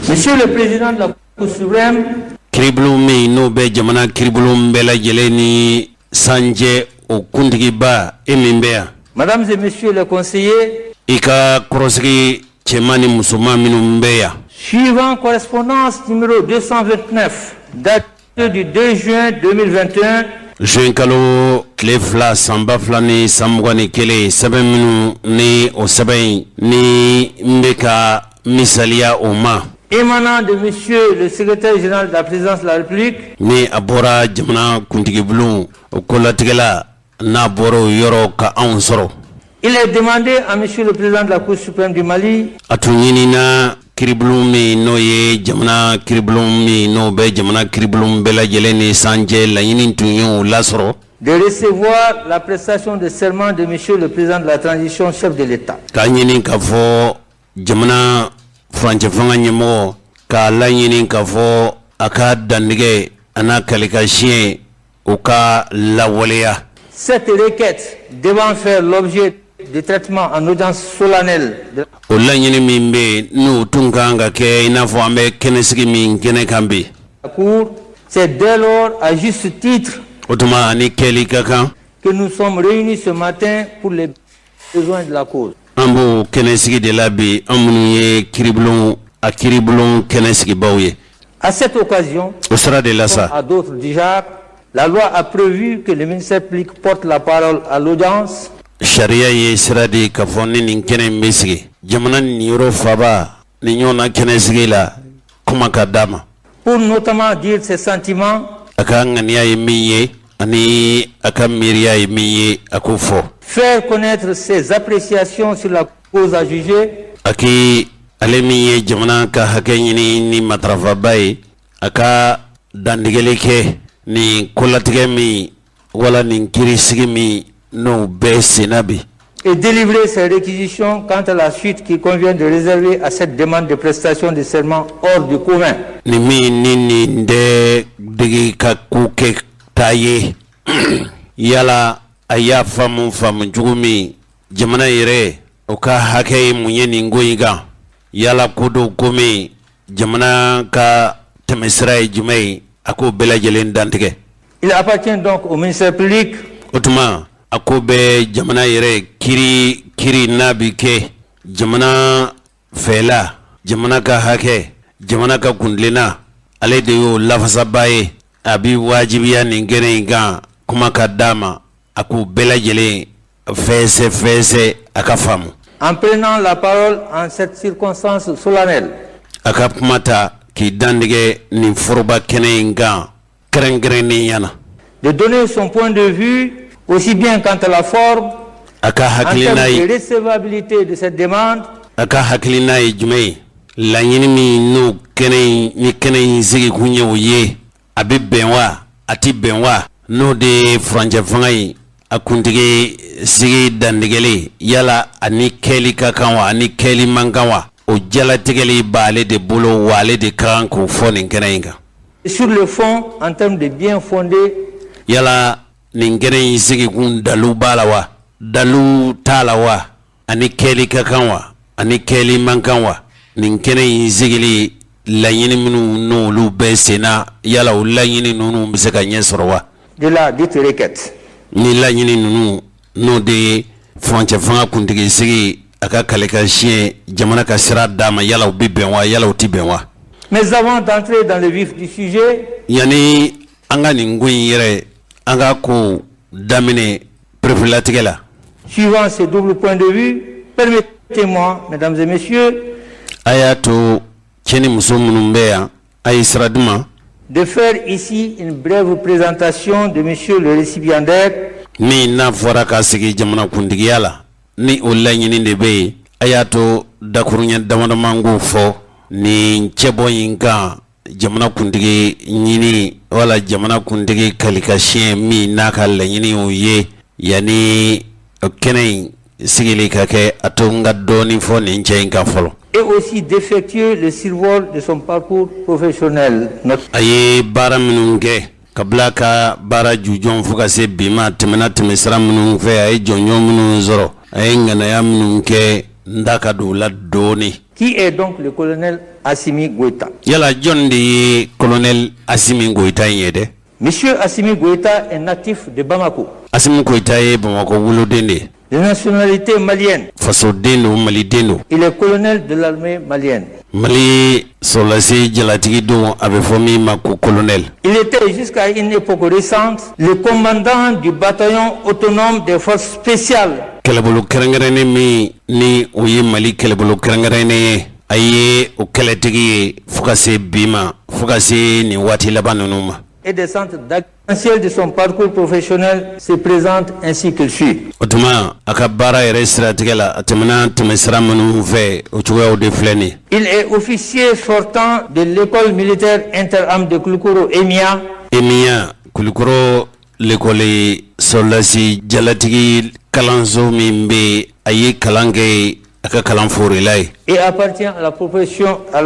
Monsieur le président de la Cour suprême. Kiribulon min n'o bɛ jamana kiribulon bɛɛ lajɛlen ni sanjɛ o kuntigiba, e min bɛ yan. Mesdames et messieurs les conseillers. I ka kɔrɔsigi cɛman ni musoman minnu bɛ yan. Suivant correspondance numéro 229 datée du 2 juin 2021. Juin kalo tile 2 san 2021, sɛbɛn minnu ni o sɛbɛn in ni n bɛ ka misaliya o ma. Émanant de monsieur le secrétaire général de la présidence de la République. Ni a bɔra jamana kuntigibulon o kolatigɛla, n'a bɔra o yɔrɔ ka anw sɔrɔ. Il est demandé à monsieur le président de la Cour suprême du Mali. A tun ɲinina kiribulon min n'o ye jamana kiribulon min n'o bɛ jamana kiribulon bɛɛ lajɛlen ni sanjɛ, laɲini tun y'o lasɔrɔ. De recevoir la prestation de serment de monsieur le président de la transition, chef de l'État. K'a ɲini k'a fɔ jamana furancɛ fanga ɲɛmɔgɔ k'a laɲini k'a fɔ a ka dantigɛ a n'a kalikasiɲɛ o ka lawaleya. Cette requête devant faire l'objet de traitement en audience solennelle. O laɲini min bɛ yen n'o tun kan ka kɛ i n'a fɔ an bɛ kɛnɛsigi min kɛnɛ kan bi. La Cour, c'est dès lors à juste titre. O tuma ani kɛli ka kan. Que nous sommes réunis ce matin pour les besoins de la cause. An b'o kɛnɛsigi de la bi, an minnu ye kiribulon a kiribulon kɛnɛsigibaw ye. À cette occasion. O sira de la sa. À d'autres déjà, la loi a prévu que le ministère public porte la parole à l'audience. Sariya ye sira di k'a fɔ ni nin kɛnɛ in bɛ sigi jamana niyɔrɔ faba ni ɲɔgɔn na kɛnɛsigi la, kuma ka d'a ma. Pour notamment dire ses sentiments. A ka ŋaniya ye min ye ani a ka miiriya ye min ye, a k'o fɔ. Faire connaître ses appréciations sur la cause à juger. A k'i ale min ye jamana ka hakɛ ɲini ni matarafaba ye, a ka dantigɛli kɛ nin kolatigɛ min wala nin kiirisigi min n'o bɛɛ senna bi. Et délivrer ses réquisitions quant à la suite qu'il convient de réserver à cette demande de prestation de serment hors du commun. Nin min ni nin tɛ degi ka ko kɛ ta ye, yala a y'a faamu faamu cogo min, jamana yɛrɛ o ka hakɛ ye mun ye nin ko in kan, yala ko dɔ ko min jamana ka tɛmɛsira ye jumɛn ye, a k'o bɛɛ lajɛlen dantigɛ. Il appartient donc au ministère public. O tuma a ko bɛ jamana yɛrɛ kiri kiri n'a bi kɛ jamana fɛla, jamana ka hakɛ, jamana ka kuntilenna, ale de y'o lafasaba ye. A bi wajibiya nin kɛnɛ in kan, kuma ka d'a ma, a k'o bɛɛ lajɛlen fɛsɛ fɛsɛ a ka faamu. En prenant la parole en cette circonstance solennelle. A ka kuma ta k'i dantigɛ nin foroba kɛnɛ in kan kɛrɛnkɛrɛnnenya na. De donner son point de vue aussi bien quant à la forme. A ka hakilina ye. En termes de recevabilité de cette demande. A ka hakilina ye jumɛn ye? Laɲini min n'o kɛnɛ in ni kɛnɛ in sigi kun ye o ye, a bɛ bɛn wa, a tɛ bɛn wa? N'o de ye furancɛ fanga in a kuntigi sigi dantigɛli, yala ani kɛli ka kan wa, ani kɛli man kan wa? O jalatigɛli b'ale de bolo, wa ale de ka kan k'o fɔ nin kɛnɛ in kan. Sur le fond, en termes de bien fondé. Yala nin kɛnɛ in sigikun, dalu b'a la wa, dalu t'a la wa, ani kɛli ka kan wa, ani kɛli man kan wa? Nin kɛnɛ in sigili laɲini minnu n'olu bɛ sen na, yala o laɲini ninnu bɛ se ka ɲɛ sɔrɔ wa? De la dite requête. Ni laɲini ninnu, n'o de ye furancɛ fanga kuntigi sigi, a ka kalikan siɲɛ, jamana ka sira d'a ma, yala u bɛ bɛn wa, yala u tɛ bɛn wa? Mais avant d'entrer dans le vif du sujet, Yanni an ka nin ko in yɛrɛ, an ka ko daminɛ pereperelatigɛ la, suivant ce double point de vue, permettez-moi, mesdames et messieurs, a y'a to, cɛ ni muso minnu bɛ yan, a ye sira di ma, de faire ici une brève présentation de monsieur le récipiendaire min n'a fɔra ka sigi jamana kuntigiya la, ni o laɲini de bɛ yen, a y'a to dakuruɲɛ damadama k'o fɔ nin cɛbɔ in kan, jamana kuntigi ɲini wala jamana kuntigi kalikasiyɛn min n'a ka laɲini o ye. Yanni kɛnɛ in sigili ka kɛ, a to n ka dɔɔnin fɔ nin cɛ in kan fɔlɔ. Et aussi d'effectuer le survol de son parcours professionnel. Notre A ye baara minnu kɛ ka bila ka baara jujɔn fo ka se bi ma, tɛmɛna tɛmɛsira minnu fɛ, a ye jɔnjɔn minnu sɔrɔ, a ye ŋanaya minnu kɛ, n da ka don o la dɔɔnin. Qui est donc le colonel Assimi Goïta? Yala jɔn de ye colonel Asimi Goyita in ye dɛ? Monsieur Assimi Goïta est natif de Bamako, Asimi Goyita ye Bamakɔ woloden de ye, de nationalité malienne. Fasoden don, maliden don. Il est colonel de l'armée malienne. Mali sɔrɔlasi jalatigi don, a bɛ fɔ min ma ko colonel. Il était jusqu'à une époque récente le commandant du bataillon autonome des forces spéciales. Kɛlɛbolo kɛrɛnkɛrɛnnen min ni o ye Mali kɛlɛbolo kɛrɛnkɛrɛnnen ye, a ye o kɛlɛtigi ye fo ka se bi ma, fo ka se nin waati laban ninnu ma. Et des centres d'accueil de son parcours professionnel se présente ainsi qu'il suit. O tuma, a ka baara yɛrɛ siratigɛ la, a tɛmɛna tɛmɛsira minnu fɛ, o cogoyaw de filɛ nin ye. Il est officier sortant de l'école militaire interarmes de Koulikoro, EMIA, EMIA, Kulikɔrɔ lekɔli sɔrɔlasi jalatigi kalanso min bɛ yen, a ye kalan kɛ, a ka kalan forila ye. Et appartient à la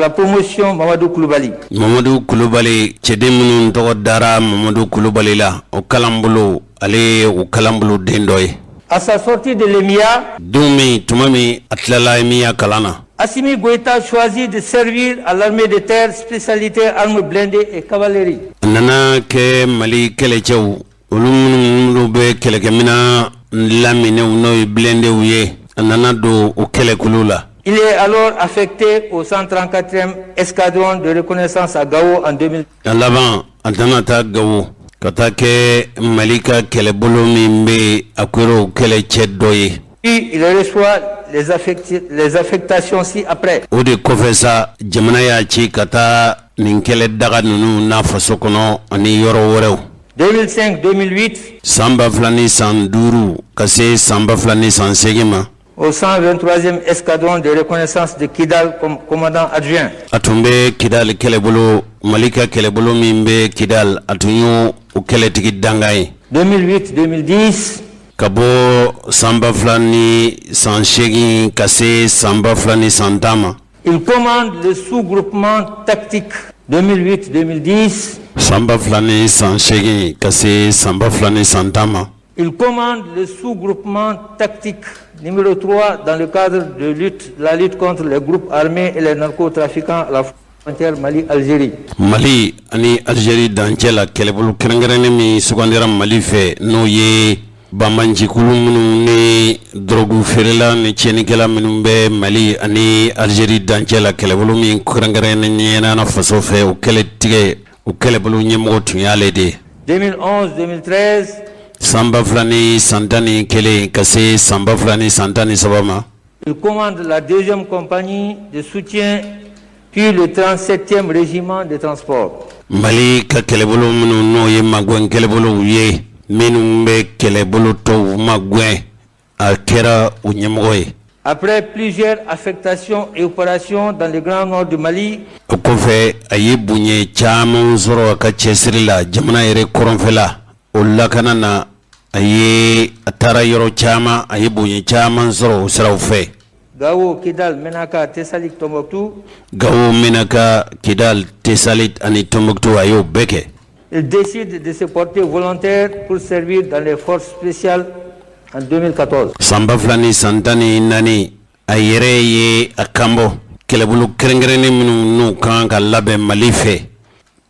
promotion Mamadou Koulibaly. Mamadu Kulubali, cɛden minnu tɔgɔ dara Mamadu Kulubali la, o kalanbolo, ale ye o kalanbolo den dɔ ye. À sa sortie de l'EMIA, Don min, tuma min a tilala EMIA kalan na, Assimi Goïta choisit de servir à l'armée de terre, spécialité armes blindées et cavalerie. A nana kɛ Mali kɛlɛcɛw, olu minnu bɛ kɛlɛkɛminɛn laminɛw, n'o ye blindéw ye, a nana don o kɛlɛkulu la. Il est alors affecté au 134e escadron de reconnaissance à Gao en 2000. A laban, a nana taa Gawo ka taa kɛ Mali ka kɛlɛbolo min bɛ yen, a kɛra o kɛlɛcɛ dɔ ye. Puis il reçoit les affectations ci-après. O de kɔfɛ sa, jamana y'a ci ka taa nin kɛlɛ daga ninnu n'a faso kɔnɔ ani yɔrɔ wɛrɛw. 2005-2008, San 2005 ka se san 2008 ma, au 123e escadron de reconnaissance de Kidal comme commandant adjoint. A tun bɛ Kidali kɛlɛbolo, Mali ka kɛlɛbolo min bɛ Kidali, a tun y'o o kɛlɛtigi dankan ye. 2008-2010, Ka bɔ san 2008 ka se san 2010 ma, il commande le sous-groupement tactique. 2008-2010, San 2008 ka se san 2010 ma, il commande le sous-groupement tactique numéro 3 dans le cadre de la lutte contre les groupes armés et les narcotrafiquants à la frontière Mali-Algérie. Mali ani Algérie dancɛ la, kɛlɛbolo kɛrɛnkɛrɛnnen min sugandira Mali fɛ, n'o ye banbancikulu minnu ni dɔrɔgu feerela ni tiɲɛnikɛla minnu bɛ Mali ani Algérie dancɛ la, kɛlɛbolo min kɛrɛnkɛrɛnnen ɲɛna faso fɛ, o kɛlɛtigɛ, o kɛlɛbolo ɲɛmɔgɔ tun y'ale de ye. 2011-2013, San 2011 ka se san 2013 ma, il commande la deuxième compagnie de soutien puis le 37e régiment de transport. Mali ka kɛlɛbolo minnu n'o ye magɛn kɛlɛbolow ye, minnu bɛ kɛlɛbolo tɔw magɛn, a kɛra o ɲɛmɔgɔ ye. Après plusieurs affectations et opérations dans le Grand Nord du Mali, O kɔfɛ, a ye bonya caman sɔrɔ a ka cɛsiri la jamana yɛrɛ kɔrɔnfɛla o lakana na. A ye a taara yɔrɔ caman, a ye bonya caman sɔrɔ o siraw fɛ. Gao, Kidal, Menaka, Tessalit, Tombouctou. Gao, Menaka, Kidal, Tessalit ani Tombouctou, a y'o bɛɛ kɛ. Il décide de se porter volontaire pour servir dans les forces spéciales en 2014. San 2014, a yɛrɛ ye a kanbɔ kɛlɛbolo kɛrɛnkɛrɛnnen minnu n'u kan ka labɛn Mali fɛ,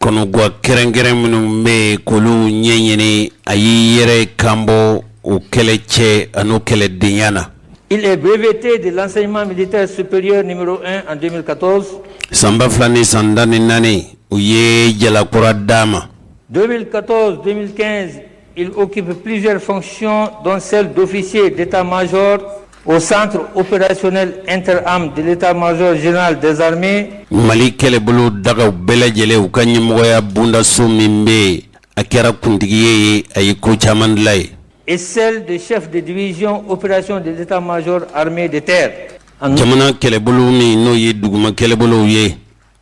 kɔnɔguwa kɛrɛnkɛrɛn minnu bɛ yen k'olu ɲɛɲini, a y'i yɛrɛ kanbɔ o kɛlɛcɛ an'o kɛlɛdenya na. Il est breveté de l'enseignement militaire supérieur numéro 1 en 2014. San 2014, u ye jalakura d'a ma. 2014-2015, il occupe plusieurs fonctions, dont celle d'officier d'état-major au centre opérationnel interarmes de l'état-major général des armées. Mali kɛlɛbolo dagaw bɛɛ lajɛlen, u ka ɲɛmɔgɔya bondaso min bɛ yen, a kɛra kuntigi ye, a ye ko caman dilan ye. Et celle de chef de division opération de l'état-major armée de terre. Jamana kɛlɛbolo min n'o ye duguma kɛlɛbolow ye,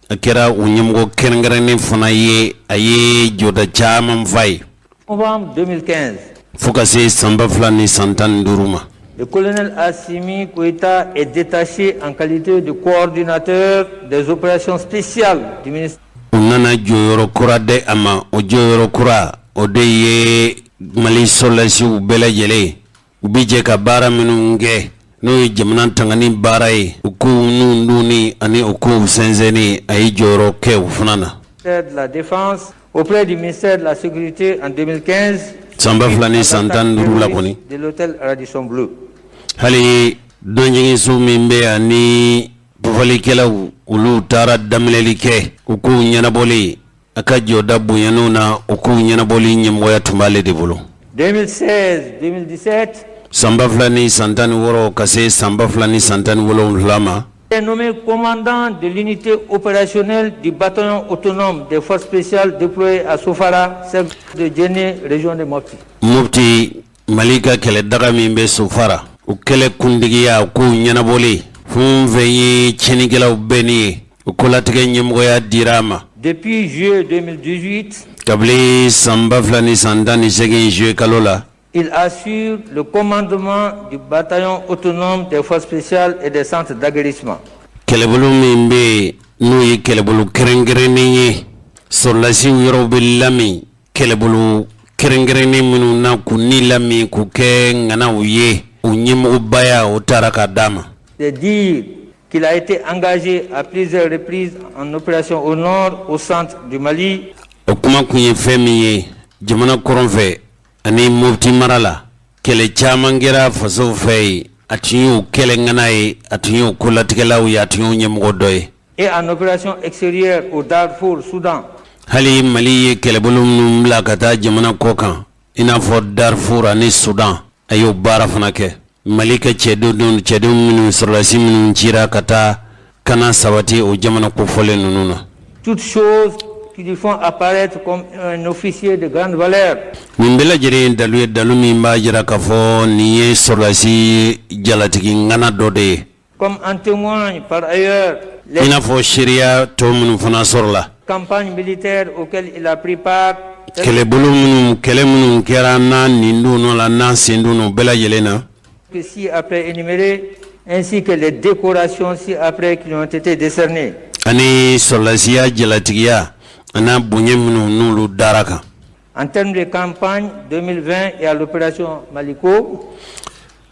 a kɛra u ɲɛmɔgɔ kɛrɛnkɛrɛnnen fana ye, a ye jɔda caman fa ye. Novembre 2015. Fo ka se san 2015 ma. Le colonel Assimi Goïta est détaché en qualité de coordinateur des opérations spéciales du ministère. U nana jɔyɔrɔ kura di a ma. O jɔyɔrɔ kura, o de ye Mali sɔrɔdasiw bɛɛ lajɛlen, u bɛ jɛ ka baara minnu kɛ, n'o ye jamana tangani baara ye, u kow n'u dunni ani u kow sɛnsɛnni, a ye jɔyɔrɔ kɛ o fana na. De la Défense auprès du ministère de la Sécurité en 2015. San 2015 la kɔni, De l'hôtel Radisson Blu. hali dɔnjiginso min bɛ yan ni pafalikɛlaw olu taara daminɛli kɛ, u kow ɲɛnabɔli, a ka jɔda bonyaniw na, u kow ɲɛnabɔli ɲɛmɔgɔya tun b'ale de bolo. 2016-2017. San 2016 ka se san 2017 ma, Est nommé commandant de l'unité opérationnelle du bataillon autonome des forces spéciales déployées à Sofara, cercle de Djenné, région de Mopti. Mopti, Mali ka kɛlɛdaga min bɛ Sofara, o kɛlɛ kuntigiya, o kow ɲɛnabɔli, fɛn o fɛn ye tiɲɛnikɛlaw bɛnni ye, o kolatigɛ ɲɛmɔgɔya dira a ma. Depuis juillet 2018, Kabini san 2018 juillet kalo la, il assure le commandement du bataillon autonome des forces spéciales et des centres d'aguerrissement. Kɛlɛbolo min bɛ yen n'o ye kɛlɛbolo kɛrɛnkɛrɛnnen ye, sɔrɔdasiw yɔrɔw bɛ lami kɛlɛbolo kɛrɛnkɛrɛnnen minnu na k'u ni lami k'u kɛ ŋanaw ye, u ɲɛmɔgɔbaya, o taara ka d'a ma. C'est dire qu'il a été engagé à plusieurs reprises en opération au nord, au centre du Mali. O kuma kun ye fɛn min ye, jamana kɔrɔn fɛ ani Mopti mara la, kɛlɛ caman kɛra fasow fɛ yen, a tun y'o kɛlɛ ŋana ye, a tun y'o kolatigɛlaw ye, a tun y'o ɲɛmɔgɔ dɔ ye. Et en opération extérieure au Darfour, Soudan. Hali Mali ye kɛlɛbolo minnu bila ka taa jamana kɔ kan, i n'a fɔ Darfour ani Soudan, a y'o baara fana kɛ. Mali ka cɛdenw, cɛdenw minnu, sɔrɔdasi minnu cira ka taa kana sabati o jamana kofɔlen ninnu na. Toutes choses qui lui font apparaître comme un officier de grande valeur. Nin bɛɛ lajɛlen ye dalu ye, dalu min b'a jira k'a fɔ nin ye sɔrɔdasi jalatigi ŋana dɔ de ye. Comme en témoignent par ailleurs les I n'a fɔ seereya tɔ minnu fana sɔrɔla, campagnes militaires auxquelles il a pris part. Kɛlɛbolo minnu, kɛlɛ minnu kɛra n'a nin don la, n'a sen don o bɛɛ lajɛlen na, Que ci-après énumérées, ainsi que les décorations ci-après qui lui ont été décernées. Ani sɔrɔdasiya jalatigiya a n'a bonya minnu n'olu dara kan. En termes de campagne 2020 et à l'opération Maliko,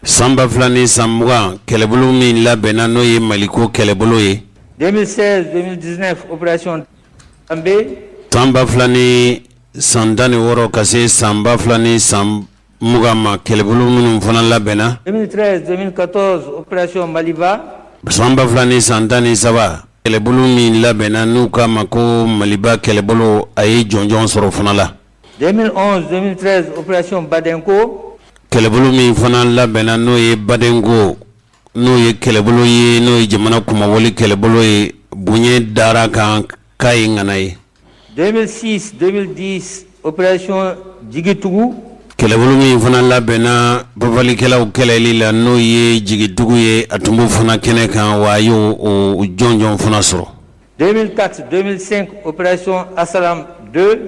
San 2020, kɛlɛbolo min labɛnna, n'o ye Maliko kɛlɛbolo ye, 2016-2019, opération També, San 2016 ka se san 2020 ma, kɛlɛbolo minnu fana labɛnna, 2013-2014, opération Maliba, San 2013, kɛlɛbolo min labɛnna n'u k'a ma ko Maliba kɛlɛbolo, a ye jɔnjɔn sɔrɔ fana la. 2011-2013, opération Badenko, Kɛlɛbolo min fana labɛnna, n'o ye Badenko, n'o ye kɛlɛbolo ye, n'o ye jamana kunmabɔli kɛlɛbolo ye, bonya dara kan k'a ye ŋana ye. 2006-2010, opération Djigitougou, Kɛlɛbolo min fana labɛnna bafalikɛlaw kɛlɛli la, n'o ye Jigitugu ye, a tun b'o fana kɛnɛ kan wa, a y'o o jɔnjɔn fana sɔrɔ. 2004-2005, opération Assalam 2,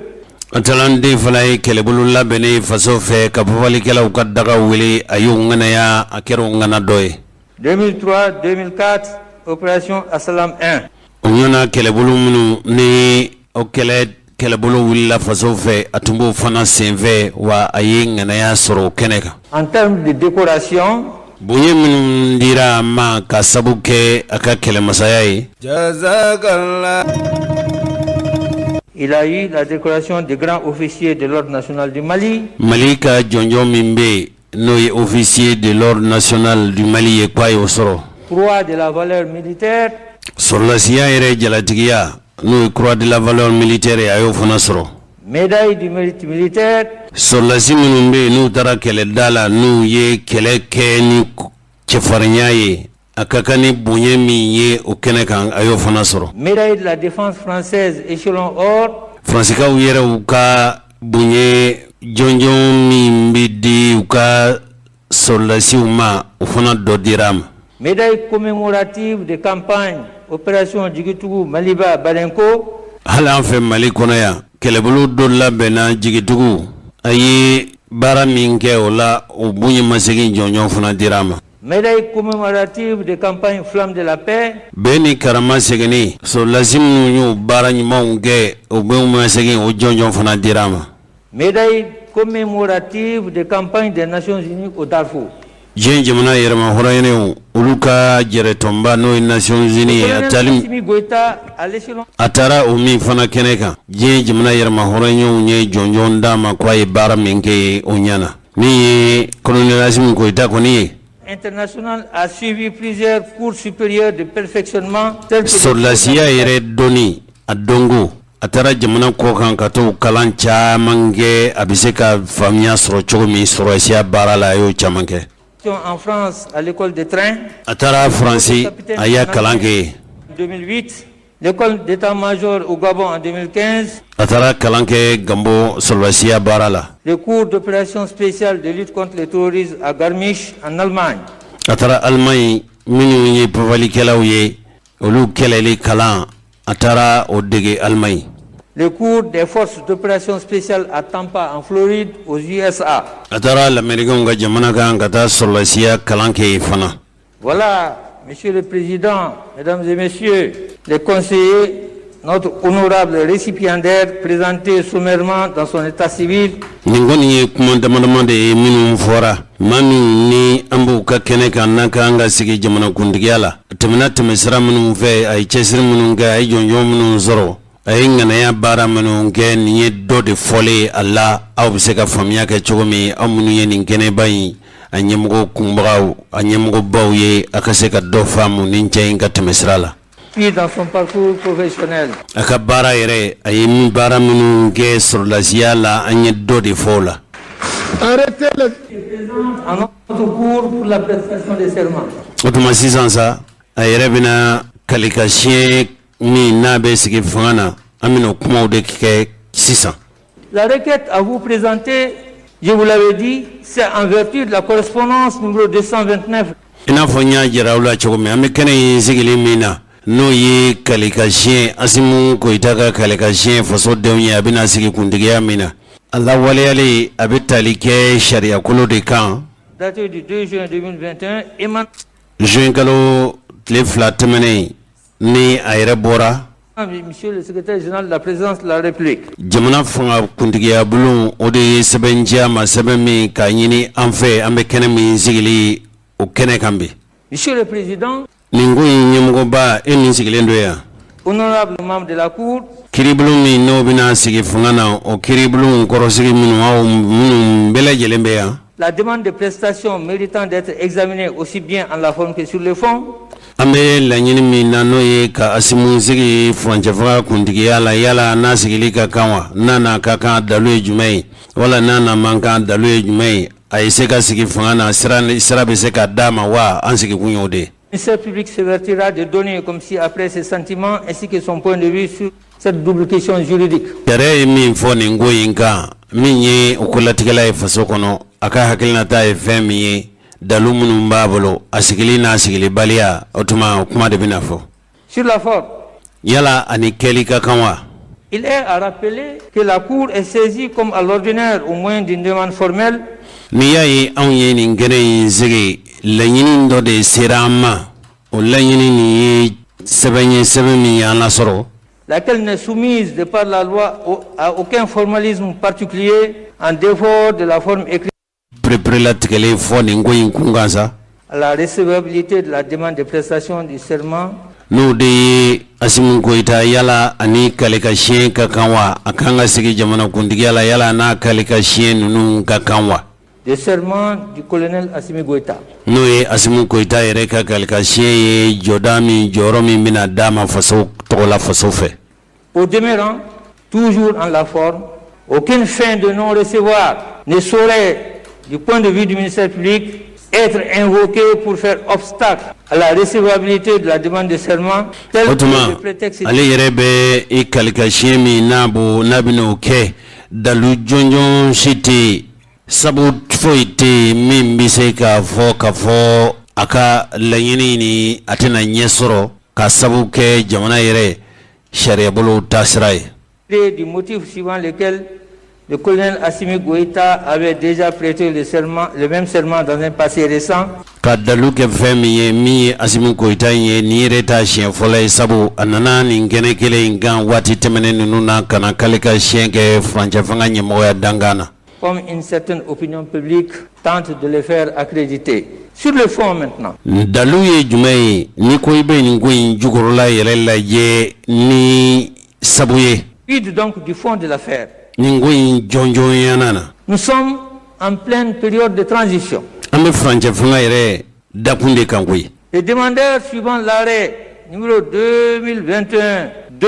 Atalante fana ye kɛlɛbolo labɛnnen faso fɛ ka bafalikɛlaw ka daga wele, a y'o ŋanaya, a kɛra o ŋana dɔ ye. 2003-2004, opération Assalam 1. O ɲɔgɔnna kɛlɛbolo minnu ni o kɛlɛbolo wulila faso fɛ, a tun b'o fana senfɛ, wa a ye ŋanaya sɔrɔ o kɛnɛ kan. En termes de décoration, bonya minnu dira a ma ka sabu kɛ a ka kɛlɛmasaya ye, il a eu la décoration de grand officier de l'Ordre national du Mali. Mali ka jɔnjɔn min bɛ yen, n'o ye officier de l'Ordre national du Mali ye, k'a y'o sɔrɔ. Croix de la valeur militaire. Sɔrɔlasiya yɛrɛ jalatigiya, n'o ye croix de la valeur militaire ye, a y'o fana sɔrɔ. Médaille du mérite militaire. Sɔrɔlasi minnu bɛ yen, n'u taara kɛlɛda la, n'u ye kɛlɛ kɛ ni cɛfarinya ye, a ka kan ni bonya min ye o kɛnɛ kan, a y'o fana sɔrɔ. Médaille de la défense française échelon or. Faransikaw yɛrɛ u ka bonya jɔnjɔn min bɛ di u ka sɔrɔlasiw ma, o fana dɔ dira a ma. Médaille commémorative de campagne opération Jigitugu Maliba Balenko. Hali an fɛ Mali kɔnɔ yan, kɛlɛbolo dɔ labɛnna Jigitugu, a ye baara min kɛ o la, o bonya masegin jɔnjɔn fana dira a ma. Médaille commémorative de campagne Flamme de la paix. Bɛn ni karama seginni, sɔrɔlasi minnu y'o baara ɲumanw kɛ, o bɛn masegin, o jɔnjɔn fana dira a ma. Médaille commémorative de campagne des Nations Unies au Darfour. Diɲɛ jamana yɛrɛma hɔrɔnyenw, olu ka jɛrɛtɔnba, n'o ye Nations Unies ye, a taali Assimi Goïta à l'échelon a taara o min fana kɛnɛ kan, diɲɛ jamana yɛrɛma hɔrɔnyenw ye jɔnjɔn d'a ma k'a ye baara min kɛ, o ɲɛna. Min ye colonel Assimi Goïta kɔni ye, international, a suivi plusieurs cours supérieurs de perfectionnement tels que sɔrɔlasiya yɛrɛ dɔnni a dɔnko, a taara jamana kɔ kan ka t'o kalan caman kɛ, a bɛ se ka faamuya sɔrɔ cogo min sɔrɔlasiya baara la, a y'o caman kɛ. En France à l'école de train. A taara Faransi, a y'a kalan kɛ yen. 2008, l'école d'état-major au Gabon en 2015. A taara kalan kɛ Gabon sɔrɔlasiya baara la. Le cours d'opération spéciale de lutte contre le terrorisme à Garmisch en Allemagne. A taara Allemagne, minnu ye papalikɛlaw ye, olu kɛlɛli kalan, a taara o dege Allemagne. Le cours des forces d'opération spéciale à Tampa en Floride aux USA. A taara lamɛricainw ka jamana kan ka taa sɔrɔlasiya kalan kɛ yen fana. Voilà, Monsieur le Président, Mesdames et Messieurs les conseillers, notre honorable récipiendaire présenté sommairement dans son état civil. Nin kɔni ye kuma dama dama de ye minnu fɔra maa min ni an b'u ka kɛnɛ kan, n'an ka kan ka sigi jamanakuntigiya la. A tɛmɛna tɛmɛsira minnu fɛ, a ye cɛsiri minnu kɛ, a ye jɔnjɔn minnu sɔrɔ, a ye ŋanaya baara minnu kɛ, nin ye dɔ de fɔlen a la, aw bɛ se ka faamuya kɛ cogo min, aw minnu ye nin kɛnɛba in a ɲɛmɔgɔ kunbagaw, a ɲɛmɔgɔbaw ye, a ka se ka dɔ faamu nin cɛ in ka tɛmɛsira la. Puis dans son parcours professionnel. A ka baara yɛrɛ, a ye min baara minnu kɛ sɔrɔlasiya la, an ye dɔ de fɔ o la. Arrêtez le En notre cours pour la prestation des serments. O tuma sisan sa, a yɛrɛ bɛna kalikasiɲɛ min n'a bɛ sigi fanga na, an bɛna o kumaw de kɛ sisan. La requête à vous présenter, je vous l'avais dit, c'est en vertu de la correspondance numéro 229 I n'a fɔ n y'a jira aw la cogo min, an bɛ kɛnɛ in sigili min na, n'o ye kalikasiɲɛ, Asimu Goyita ka kalikasiɲɛ fasodenw ye, a bɛna sigi kuntigiya min na, a lawaleyalen, a bɛ tali kɛ sariyakolo de kan. Datée du 2 juin 2021 émanant Juin kalo tile 2 tɛmɛnen ni a yɛrɛ bɔra Monsieur le secrétaire général de la présidence de la République. Jamana fanga kuntigiya bulon, o de ye sɛbɛn ci a ma, sɛbɛn min k'a ɲini an fɛ, an bɛ kɛnɛ min sigili o kɛnɛ kan bi. Monsieur le Président, Nin ko in ɲɛmɔgɔba, e min sigilen don yan, honorable membre de la Cour, kiiribulon min n'o bɛna sigi fanga na, o kiiribulon kɔrɔsigi minnu, aw minnu bɛɛ lajɛlen bɛ yan, la demande de prestation méritant d'être examinée aussi bien en la forme que sur le fond, an bɛ laɲini min na, n'o ye ka Asimu sigi furancɛ kuntigiya la, yala n'a sigili ka kan wa? N'a n'a ka kan, dalu ye jumɛn ye? Wala n'a n'a man kan, dalu ye jumɛn ye? A ye se ka sigi fanga na, sira sira bɛ se ka d'a ma wa? An sigikun y'o de ye. Le ministère public s'évertuera de donner comme ci-après ses sentiments ainsi que son point de vue sur cette double question juridique. Sariya ye min fɔ nin ko in kan, min ye o kolatigɛla ye faso kɔnɔ, a ka hakilinata ye fɛn min ye, dalu minnu b'a bolo, a sigili n'a sigilibaliya, o tuma o kuma de bɛna fɔ. Sur la forme, Yala ani kɛli ka kan wa? Il est à rappeler que la Cour est saisie comme à l'ordinaire au moyen d'une demande formelle N'i y'a ye anw ye nin kɛnɛ in sigi Laɲini dɔ de sera an ma. O laɲini nin ye sɛbɛn ye, sɛbɛn min y'an lasɔrɔ, laquelle n'est soumise de par la loi à aucun formalisme particulier en dehors de la forme écrite Pereperelatigɛlen fɔ nin ko in kunkan sa, à la recevabilité de la demande de prestation du serment n'o de ye Asimi Goyita, yala ani kale ka siɲɛ ka kan wa? A kan ka sigi jamanakuntigiya la, yala n'a kale ka siɲɛ ninnu ka kan wa? de serment du colonel Assimi Goïta. N'o ye Asimi Goyita yɛrɛ ka kale ka siɲɛ ye, jɔda min, jɔyɔrɔ min bɛna d'a ma faso tɔgɔ la, faso fɛ. Au demeurant, toujours en la forme, aucune fin de non-recevoir ne saurait, du point de vue du ministère public, être invoquée pour faire obstacle à la recevabilité de la demande de serment, tel O que tuma le prétexte ale yɛrɛ bɛ i kali siɲɛ min n'a bo n'a bɛn'o kɛ, dalu jɔnjɔn si tɛ yen, sabu foyi tɛ yen min bɛ se k'a fɔ k'a fɔ a ka laɲini ni a tɛna ɲɛ sɔrɔ, ka sabu kɛ jamana yɛrɛ sariyabolo taasira ye. du motif suivant lequel le colonel Assimi Goïta avait déjà prêté le serment, le même serment dans un passé récent, Ka dalu kɛ fɛn min ye, min ye Asimi Goyita in ye, nin yɛrɛ ta siɲɛ fɔlɔ ye, sabu a nana nin kɛnɛ kelen in kan waati tɛmɛnen ninnu na ka na k'ale ka siɲɛ kɛ furancɛ fanga ɲɛmɔgɔya dankan na. comme une certaine opinion publique tente de le faire accréditer. Sur le fond maintenant, Dalu ye jumɛn ye ni ko i bɛ nin ko in jukɔrɔla yɛrɛ lajɛ ni sabu ye? Quid donc du fond de l'affaire? Nin ko in jɔnjɔnyana na, Nous sommes en pleine période de transition. an bɛ furancɛ fanga yɛrɛ dakun de kan koyi. Les demandeurs suivant l'arrêt numéro 2021-2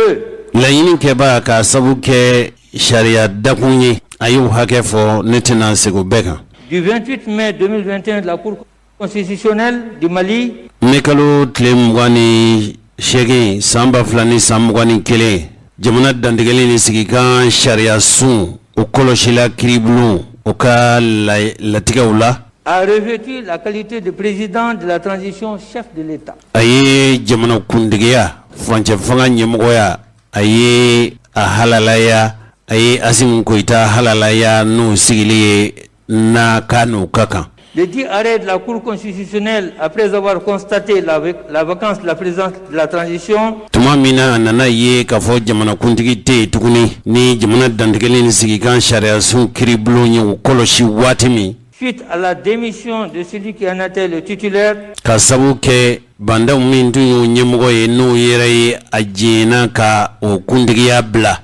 Laɲini kɛba, k'a sabu kɛ sariya dakun ye, a y'o hakɛ fɔ, ne tɛna segin o bɛɛ kan. du 28 mai 2021 de la Cour constitutionnelle du Mali Ne kalo tile 28 san 2021, jamana dantigɛli ni sigikan sariya sun o kɔlɔsila kiiribulon o ka latigɛw la, a revêtu la qualité de président de la transition, chef de l'État. A ye jamana kuntigiya, furancɛ fanga ɲɛmɔgɔya, a ye a halalaya, a ye Asimi Goyita halalaya n'o sigili ye n'a ka n'o ka kan. Le dit arrêt de la Cour constitutionnelle, après avoir constaté la vacance de la présidence de la transition, Tuma min na a nana ye k'a fɔ jamanakuntigi tɛ yen tuguni, ni jamana dantigɛli ni sigikan sariyasun kiiribulon ye o kɔlɔsi waati min, suite à la démission de celui qui en était le titulaire, ka sabu kɛ bandaw min tun y'o ɲɛmɔgɔ ye, n'o yɛrɛ ye a jɛnna ka o kuntigiya bila,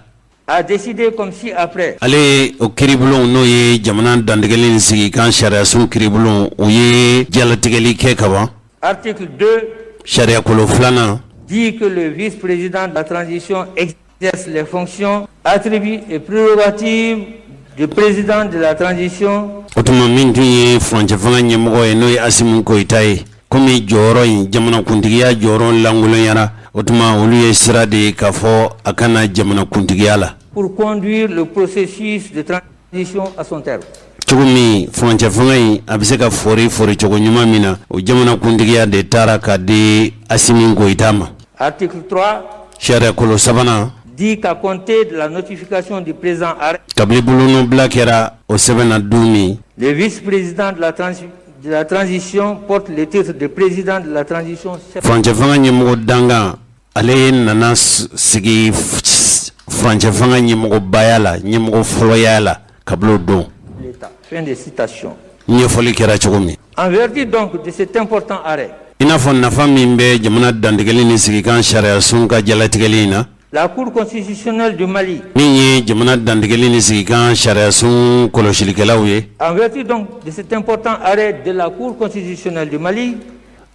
a décidé comme ci-après. Ale ye o kiiribulon, n'o ye jamana dantigɛli ni sigikan sariyasun kiiribulon, o ye jalatigɛli kɛ kaban. Article 2 Sariyakolo filanan dit que le vice-président de la transition exerce les fonctions, attributs et prérogatives du président de la transition O tuma min tun ye furancɛ fanga ɲɛmɔgɔ ye, n'o ye Asimi Goyita ye, komi jɔyɔrɔ in, jamanakuntigiya jɔyɔrɔ lankolonyara, o tuma olu ye sira de ye k'a fɔ a kana jamanakuntigiya la pour conduire le processus de transition à son terme. Cogo min furancɛ fanga in a bɛ se ka fori fori cogo ɲuman min na, o jamanakuntigiya de taara ka di Asimi Goyita ma. Article 3 Sariyakolo sabanan dit qu'à compter de la notification du présent arrêt, kabini bolonɔbila kɛra o sɛbɛn na don min, le vice-président de la transition porte le titre de président de la transition. Furancɛ fanga ɲɛmɔgɔ dankan, ale nana sigi furancɛ fanga ɲɛmɔgɔbaya la, ɲɛmɔgɔ fɔlɔya la kabini o don. l'État. Fin de citation. Ɲɛfɔli kɛra cogo min, En vertu donc de cet important arrêt, i n'a fɔ nafa min bɛ jamana dantigɛli ni sigikan sariyasun ka jalatigɛli in na, la Cour constitutionnelle du Mali, min ye jamana dantigɛli ni sigikan sariyasun kɔlɔsilikɛlaw ye, en vertu donc de cet important arrêt de la Cour constitutionnelle du Mali,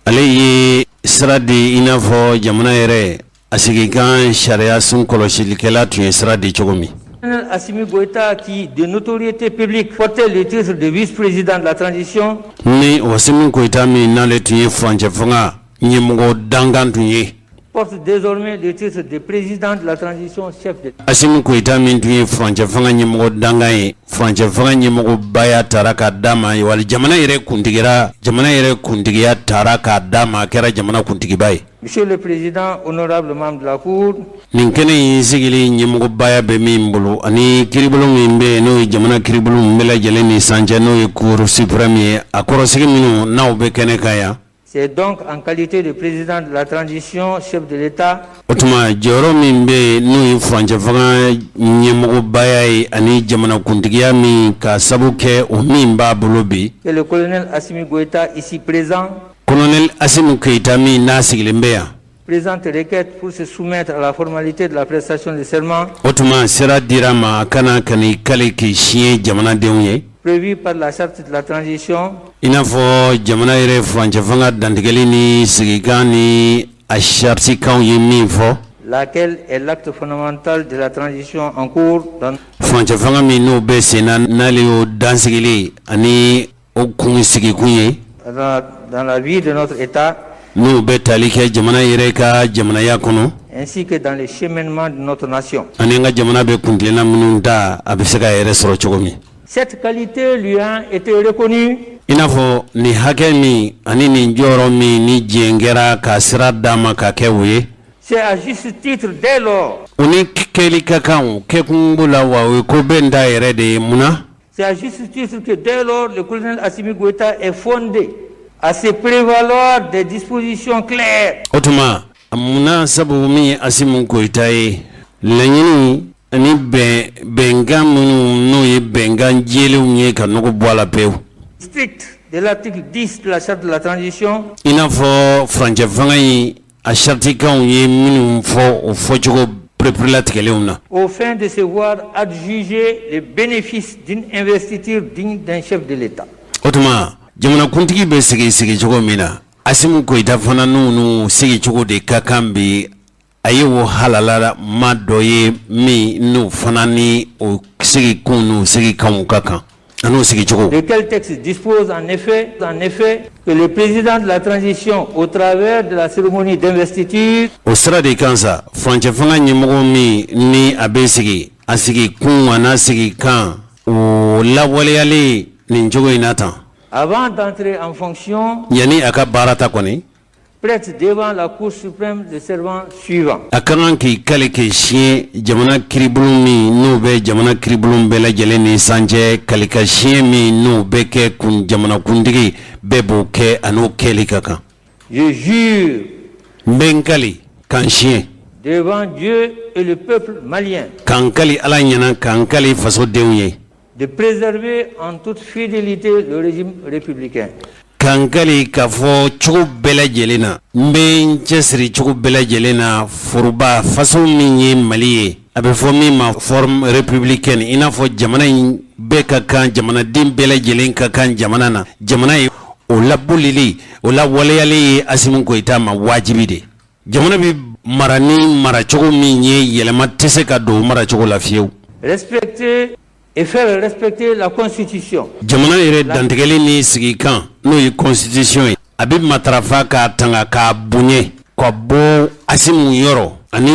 ale ye sira di i n'a fɔ jamana yɛrɛ a sigikan sariyasun kɔlɔsilikɛla tun ye sira di cogo min, Colonel Assimi Goïta, qui de notoriété publique portait le titre de vice-président de la transition, ni Asimi Goyita min n'ale tun ye furancɛ fanga ɲɛmɔgɔ dankan tun ye, Porte désormais le titre de président de la transition, chef de Asimi Goyita min tun ye furancɛ fanga ɲɛmɔgɔ dankan ye, furancɛ fanga ɲɛmɔgɔbaya tara k'a d'a ma, wali jamana yɛrɛ kuntigira, jamana yɛrɛ kuntigiya tara k'a d'a ma, a kɛra jamana kuntigiba ye. Monsieur le Président, honorable membre de la Cour, Nin kɛnɛ in sigili ɲɛmɔgɔbaya bɛ min bolo ani kiiribulon min bɛ yen, n'o ye jamana kiiribulon bɛɛ lajɛlen ni sancɛ, n'o ye Cour suprême ye, a kɔrɔsigi minnu n'aw bɛ kɛnɛ kan yan. C'est donc en qualité de président de la transition, chef de l'État, O tuma, jɔyɔrɔ min bɛ yen, n'o ye furancɛ fanga ɲɛmɔgɔbaya ye ani jamanakuntigiya min ka sabu kɛ o min b'a bolo bi, que le colonel Assimi Goïta, ici présent, colonel Asimi Goyita min n'a sigilen bɛ yan, présente requête pour se soumettre à la formalité de la prestation de serment O tuma, sira dira ma a kana ka n'i kali k'i siɲɛ jamanadenw ye prévue par la charte de la transition i n'a fɔ jamana yɛrɛ furancɛ fanga dantigɛli ni sigikan ni a saritikanw ye min fɔ, laquelle est l'acte fondamental de la transition en cours dans furancɛ fanga min n'o bɛ sen na, n'ale y'o dansigili ani o kun sigikun ye dans la vie de notre État n'o bɛ tali kɛ jamana yɛrɛ ka jamanaya kɔnɔ ainsi que dans le cheminement de notre nation. ani an ka jamana bɛ kuntilenna minnu ta, a bɛ se ka yɛrɛ sɔrɔ cogo min. Cette qualité lui a été reconnue I n'a fɔ nin hakɛ min ani nin jɔyɔrɔ min ni diɲɛ kɛra ka sira d'a ma ka kɛ o ye, C'est à juste titre dès lors. O ni kɛli ka kan, o kɛkun b'o la wa, o ye ko bɛ n ta yɛrɛ de ye. Mun na? C'est à juste titre que dès lors le colonel Assimi Goïta est fondé à se prévaloir des dispositions claires O tuma, munna? Sabu min ye Asimi Goyita ye, laɲini ani bɛn bɛnkan minnu n'o ye bɛnkan jɛlenw ye ka nɔgɔ bɔ a la pewu strictes de l'article 10 de la charte de la transition i n'a fɔ furancɛ fanga in a saritikanw ye minnu fɔ, o fɔcogo pereperelatigɛlenw na, aux fins de se voir adjuger le bénéfice d'une investiture digne d'un chef de l'État. O tuma, jamanakuntigi bɛ sigi sigi cogo min na, Asimi Goyita fana n'u sigi cogo de ka kan bi. A ye o halala ma dɔ ye min n'o fana ni o sigikun n'u sigikanw ka kan an'o sigicogo. Lequel texte dispose en effet que le président de la transition, au travers de la cérémonie d'investiture, O sira de kan sa, furancɛ fanga ɲɛmɔgɔ min ni a bɛ sigi, a sigi kun a n'a sigi kan, o lawaleyalen nin cogo in na tan, avant d'entrer en fonction, yanni a ka baara ta kɔni, prête devant la Cour suprême le serment suivant. a ka kan k'i kale k'i siɲɛ jamana kiiribulon min n'o bɛ jamana kiiribulon bɛɛ lajɛlen ni sancɛ, kalika siɲɛ min n'o bɛ kɛ kun jamanakuntigi bɛɛ b'o kɛ, a n'o kɛli ka kan. Je jure N bɛ n kali k'an siɲɛ devant Dieu et le peuple malien k'an kali Ala ɲɛna, k'an kali fasodenw ye, de préserver en toute fidélité le régime républicain, k'an kali k'a fɔ cogo bɛɛ lajɛlen na, n bɛ n cɛsiri cogo bɛɛ lajɛlen na foroba faso min ye Mali ye, a bɛ fɔ min ma forme républicaine, i n'a fɔ jamana in bɛɛ ka kan, jamanaden bɛɛ lajɛlen ka kan jamana na, jamana ye o labolili, o lawaleyali ye Asimi Goyita ma wajibi de. Jamana bɛ mara ni maracogo min ye, yɛlɛma tɛ se ka don o maracogo la fiyewu. Respecter et faire respecter la Constitution, Jamana yɛrɛ dantigɛli ni sigikan, n'o ye constitution ye, a bɛ matarafa k'a tanga k'a bonya ka bɔ Asimu yɔrɔ, ani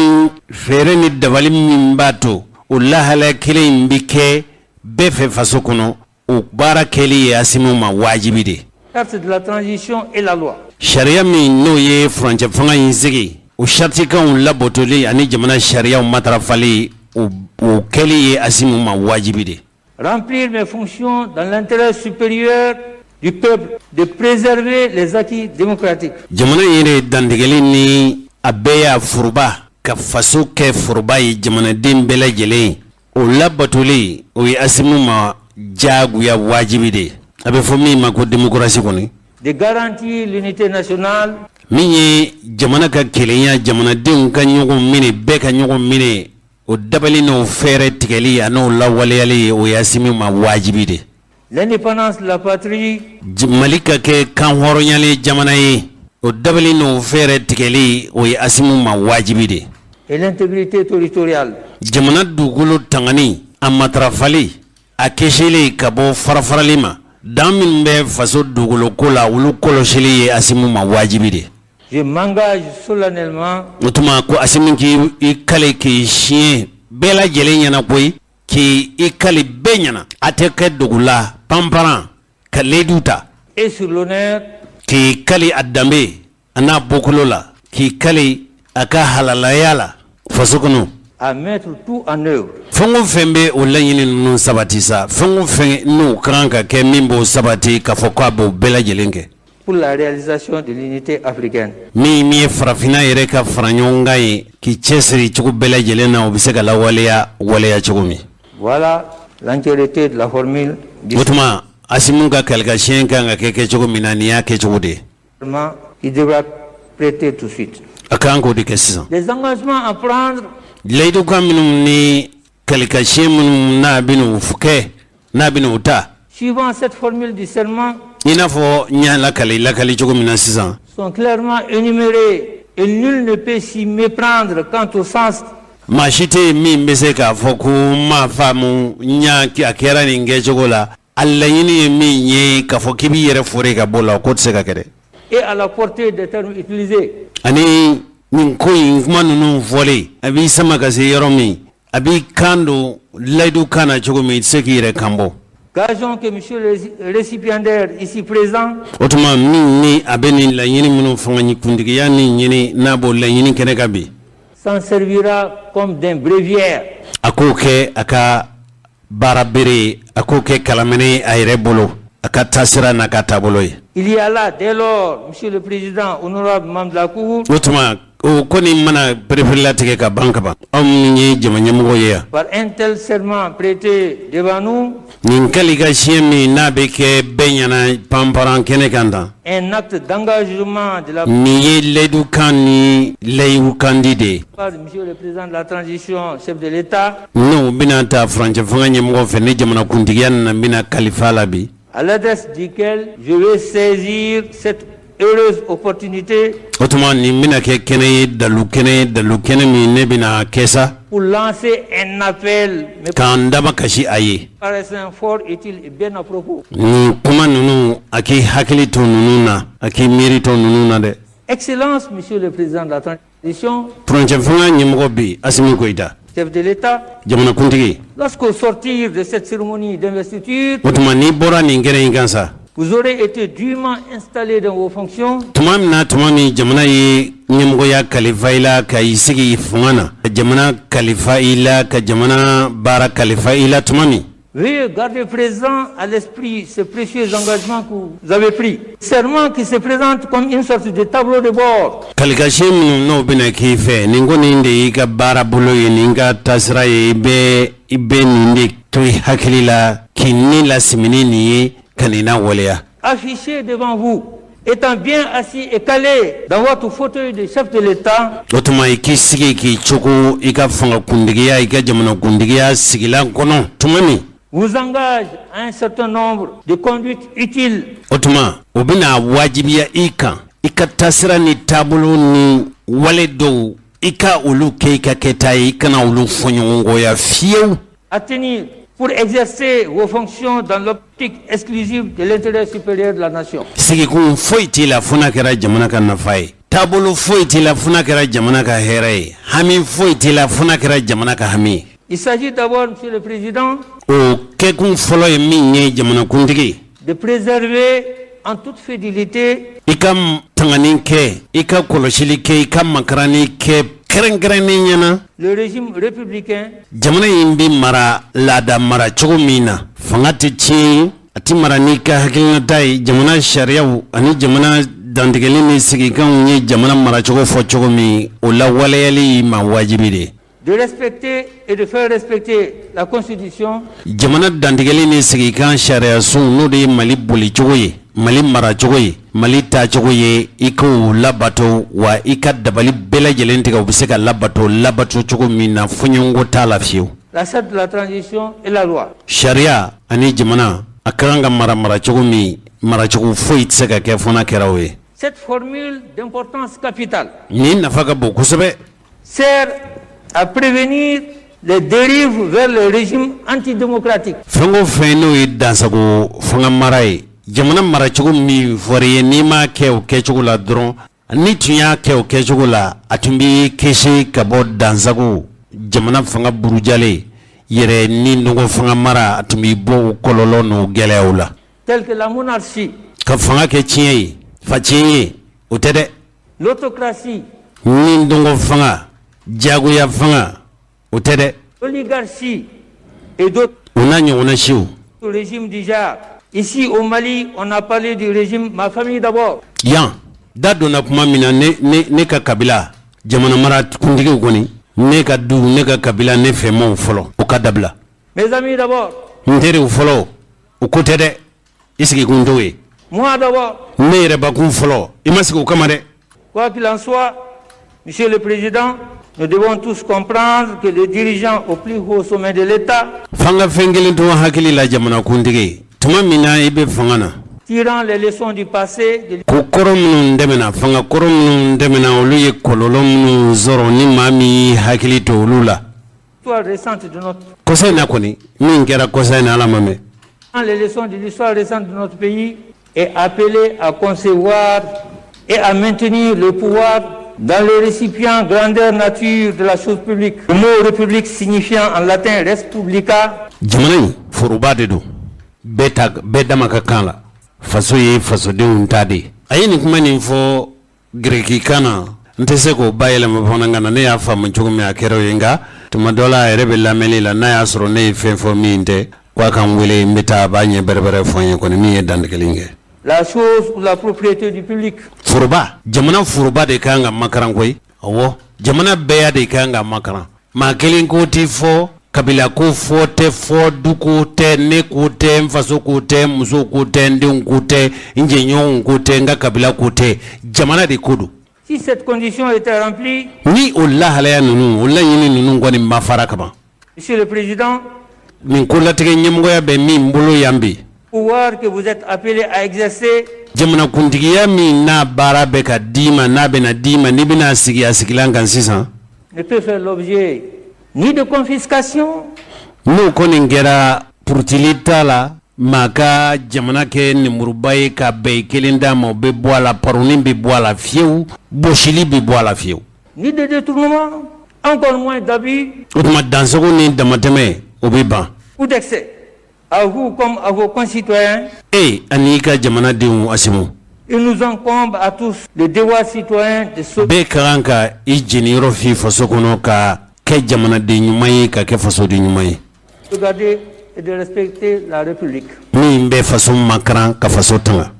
fɛɛrɛ ni dabali min b'a to o lahalaya kelen in bɛ kɛ bɛɛ fɛ faso kɔnɔ, o baara kɛli ye Asimu ma wajibi de. Charte de la transition et la loi. Sariya min n'o ye furancɛ fanga in sigi, o saritikanw labɔtɔli ani jamana sariyaw matarafali, o kɛli ye Asimu ma wajibi de. Remplir mes fonctions dans l'intérêt supérieur du peuple, de préserver les acquis démocratiques, Jamana yɛrɛ dantigɛli ni a bɛɛ y'a foroba ka faso kɛ foroba ye jamanaden bɛɛ lajɛlen ye, o labatoli, o ye Asimu ma diyagoya wajibi de ye, a bɛ fɔ min ma ko démocratie kɔni, de garantir l'unité nationale, min ye jamana ka kelenya, jamanadenw ka ɲɔgɔn minɛ, bɛɛ ka ɲɔgɔn minɛ, o dabali n'o fɛɛrɛ tigɛli a n'o lawaleyali, o ye Asimu ma wajibi de. L'indépendance de la patrie, Mali ka kɛ kan hɔrɔnyalen jamana ye, o dabali n'o fɛɛrɛ tigɛli, o ye Asimu ma wajibi de. Et l'intégrité territoriale, Jamana dugukolo tangani, a matarafali, a kisili ka bɔ farafarali ma, dan minnu bɛ faso dugukolo ko la, olu kɔlɔsili ye Asimu ma wajibi de. Je m'engage solennellement. O tuma ko Asimi k'i kale k'i siɲɛ bɛɛ lajɛlen ɲɛna koyi, k'i kale bɛɛ ɲɛna, a tɛ kɛ dogo la, panparan ka layidu ta. Et sur l'honneur. K'i kale a danbe a n'a bɔkolo la, k'i kale a ka halalaya la faso kɔnɔ. À mettre tout en œuvre. Fɛn o fɛn bɛ o laɲini ninnu sabati sa, fɛn o fɛn n'o ka kan ka kɛ min b'o sabati, k'a fɔ k'a b'o bɛɛ lajɛlen kɛ. Pour la réalisation de l'unité africaine. Min ye farafinna yɛrɛ ka fara ɲɔgɔn kan ye, k'i cɛsiri cogo bɛɛ lajɛlen na, o bɛ se ka lawaleya waleya cogo min. Voilà l'entièreté de la formule. O tuma Asimu ka kalikasiyɛn kan ka kɛ kɛcogo min na, nin y'a kɛcogo de ye. Il devra prêter tout de suite. A kan k'o de kɛ sisan. Les engagements à prendre. Layidukan minnu ni kalikasiyɛn minnu n'a bɛn'o kɛ, n'a bɛn'o ta. Suivant cette formule du serment. I n'a fɔ n y'a lakali lakali cogo min na sisan. Sont clairement énumérés et nul ne peut s'y méprendre quant au sens. Maa si tɛ yen min bɛ se k'a fɔ ko n m'a faamu, n y'a a kɛra nin kɛcogo la. A laɲini ye min ye, k'a fɔ k'i b'i yɛrɛ fore ka bɔ o la, k'o tɛ se ka kɛ dɛ. Et à la portée des termes utilisés. Ani nin ko in kuma ninnu fɔlen, a b'i sama ka se yɔrɔ min, a b'i kan don layidu kan na cogo min, i tɛ se k'i yɛrɛ kan bɔ. Gageons que monsieur le récipiendaire ici présent. O tuma min ni a bɛ nin laɲini minnu fanga kuntigiya ni ɲini, n'a b'o laɲini kɛnɛ kan bi. S'en servira comme d'un bréviaire. A k'o kɛ a ka baara bere ye, a k'o kɛ kalaminɛ ye a yɛrɛ bolo, a ka taasira n'a ka taabolo ye. Il y a là dès lors, monsieur le président, honorable membre de la cour. O tuma o kɔni mana pereperelatigɛ ka ban ka ban, aw minnu ye jama ɲɛmɔgɔ ye yan. Par un tel serment prêté devant nous. Nin kalikan siɲɛ min n'a bɛ kɛ bɛɛ ɲɛna panparan kɛnɛ kan tan. Un acte d'engagement de la. Nin ye layidukan ni layidukandi de ye. Par monsieur le président de la transition, chef de l'État. N'o bɛna ta furancɛ fanga ɲɛmɔgɔ fɛ, ni jamanakuntigiya nana bɛna kalifa la bi. À l'adresse duquel je vais saisir cette heureuse opportunité. O tuma nin bɛna kɛ kɛnɛ ye, dalu kɛnɛ ye, dalu kɛnɛ min ne bɛna kɛ sa. Pour lancer un appel. K'an daba kasi a ye. Paraissant fort utile et bien à propos. Nin kuma ninnu, a k'i hakili to ninnu na, a k'i miiri to ninnu na dɛ. Excellence, monsieur le président de la transition. Furancɛ fanga ɲɛmɔgɔ bi, Asimi Goyita. Chef de l'État. Jamanakuntigi. Lorsqu'au sortir de cette cérémonie d'investiture. O tuma n'i bɔra nin kɛnɛ in kan sa. Vous aurez été dûment installé dans vos fonctions. Tuma min na, tuma min jamana ye ɲɛmɔgɔya kalifa i la ka i sigi fanga na, ka jamana kalifa i la, ka jamana baara kalifa i la tuma min. Veuillez garder présent à l'esprit ces précieux engagements que vous avez pris. Serment qui se présente comme une sorte de tableau de bord. Kalikasiyɛn minnu n'o bɛna k'i fɛ, nin kɔni de y'i ka baara bolo ye, nin ka taasira ye, i bɛ nin de to i hakili la k'i ni lasimini nin ye ka nin waleya. Affiché devant vous, étant bien assis et calé dans votre fauteuil de chef de l'État. O tuma i k'i sigi k'i cogo i ka fanga kuntigiya, i ka jamana kuntigiya sigilan kɔnɔ tuma min. Vous engage à un certain nombre de conduites utiles. O tuma o bɛna wajibiya i kan, i ka taasira ni taabolo ni wale dɔw, i ka olu kɛ i ka kɛta ye, i kana olu fɔɲɔgɔnkɔya fiyewu. À tenir pour exercer vos fonctions dans l'optique exclusive de l'intérêt supérieur de la nation. Sigikun foyi t'i la fo n'a kɛra jamana ka nafa ye, taabolo foyi t'i la fo n'a kɛra jamana ka hɛrɛ ye, hami foyi t'i la fo n'a kɛra jamana ka hami ye. Il s'agit d'abord, Monsieur le Président, o kɛkun fɔlɔ ye min ye, jamanakuntigi, de préserver en toute fidélité i ka tangani kɛ, i ka kɔlɔsili kɛ, i ka makarani kɛ kɛrɛnkɛrɛnnen ɲɛna le régime républicain jamana in bɛ mara laada mara cogo min na, fanga tɛ tiɲɛ ye, a tɛ mara n'i ka hakilinata ye. Jamana sariyaw ani jamana dantigɛli ni sigikanw ye jamana maracogo fɔ cogo min, o lawaleyali ma wajibi de ye. De respecter et de faire respecter la Constitution Jamana dantigɛli ni sigikan sariyasunw, n'o de ye Mali bolicogo ye, Mali maracogo ye, Mali taacogo ye, i k'o labato wa i ka dabali bɛɛ lajɛlen tigɛ, u bɛ se ka labato labato cogo min na, fɔɲɔgɔnkɔ t'a la fiyewu. La charte de la transition et la loi. Sariya ani jamana a ka kan ka mara maracogo min, maracogo foyi tɛ se ka kɛ fo n'a kɛra o ye. Cette formule d'importance capitale Nin nafa ka bon kosɛbɛ. sert à prévenir les dérives vers le régime antidémocratique. Fɛn o fɛn n'o ye dansago fanga mara ye, jamana maracogo min fɔra i ye, n'i m'a kɛ o kɛcogo la dɔrɔn, Ni tun y'a kɛ o kɛcogo la, a tun b'i kisi ka bɔ dansago, jamana fanga burujalen yɛrɛ ni dɔgɔ fanga mara, a tun b'i bɔ o kɔlɔlɔ n'o gɛlɛyaw la. Telles que la monarchie, Ka fanga kɛ tiɲɛ ye, fa tiɲɛ ye, o tɛ dɛ. l'autocratie, Ni dɔgɔ fanga, jagoya fanga, o tɛ dɛ. l'oligarchie et d'autres O n'a ɲɔgɔnna siw. régimes du genre. Ici au Mali, on a parlé du régime Ma famille d'abord. Yan da donna kuma min na, ne ka kabila, jamana mara kuntigiw kɔni, ne ka du, ne ka kabila, ne fɛmaw fɔlɔ, o ka dabila. Mes amis d'abord. N teriw fɔlɔ, o ko tɛ dɛ. I sigikun t'o ye. Moi d'abord. Ne yɛrɛbakun fɔlɔ, i ma sigi o kama dɛ. Quoi qu'il en soit, Monsieur le Président, nous devons tous comprendre que les dirigeants au plus haut sommet de l'État, F'an ka fɛn kelen to hakili la, jamana kuntigi, tuma min na i bɛ fanga na, tirant les leçons du passé, de ko kɔrɔ minnu tɛmɛna, fanga kɔrɔ minnu tɛmɛna, olu ye kɔlɔlɔ minnu sɔrɔ, ni maa min y'i hakili to olu la, l'histoire récente de notre kɔsa in na kɔni, min kɛra kɔsa in na, Ala ma mɛn, les leçons de l'histoire récente de notre pays, est appelé à concevoir et à maintenir le pouvoir dans le récipient grandeur nature de la chose publique. Le mot république signifiant en latin res publica, Jamana in foroba de don, bɛɛ ta, bɛɛ dama ka kan la. Faso ye fasodenw ta de ye. A ye nin kuma nin fɔ gɛrɛkikan na, n tɛ se k'o bayɛlɛma bamanankan na. Ne y'a faamu cogo min, a kɛra o ye. Nka tuma dɔ la, a yɛrɛ bɛ lamɛnni la, n'a y'a sɔrɔ ne ye fɛn fɔ min tɛ, k'a ka n wele, n bɛ taa, a b'a ɲɛ bɛrɛbɛrɛ fɔ n ye kɔni, min ye dantigɛli kɛ. la chose ou la propriété du public. Foroba, jamana foroba de kan ka makaran koyi. Ɔwɔ, jamana bɛɛ de kan ka makaran. Maa kelen ko tɛ fɔ, kabila ko fɔ tɛ fɔ, du ko tɛ, ne ko tɛ, n faso ko tɛ, n muso ko tɛ, n denw ko tɛ, n jɛɲɔgɔnw ko tɛ, n ka kabila ko tɛ, jamana de ko don. Si cette condition était remplie, Ni o lahalaya ninnu, o laɲini ninnu kɔni ma fara kaban, Monsieur le Président, nin ko latigɛ ɲɛmɔgɔya bɛ min bolo yan bi, pouvoir que vous êtes appelé à exercer jamanakuntigiya min n'a baara bɛ ka d'i ma, n'a bɛna d'i ma, n'i bɛna sigi a sigilan kan sisan, ne peut faire l'objet ni de confiscation, n'o kɔni kɛra, purutili t'a la. Maa ka jamana kɛ nemuruba ye ka bɛn kelen d'a ma, o bɛ bɔ a la. Paroni bɛ bɔ a la fiyewu, bɔsili bɛ bɔ a la fiyewu. ni de détournement, encore moins d'abus O tuma dansogo ni damatɛmɛ, o bɛ ban. ou d'excès. À vous comme à vos concitoyens, E ani i ka jamanadenw, Asimu, il nous incombe à tous le devoir citoyen de sauver bɛɛ ka kan ka i jeniyɔrɔ fi faso kɔnɔ, ka kɛ jamanaden ɲuman ye, ka kɛ fasoden ɲuman ye, garder et de respecter la République. min bɛ faso makaran, ka faso tanga.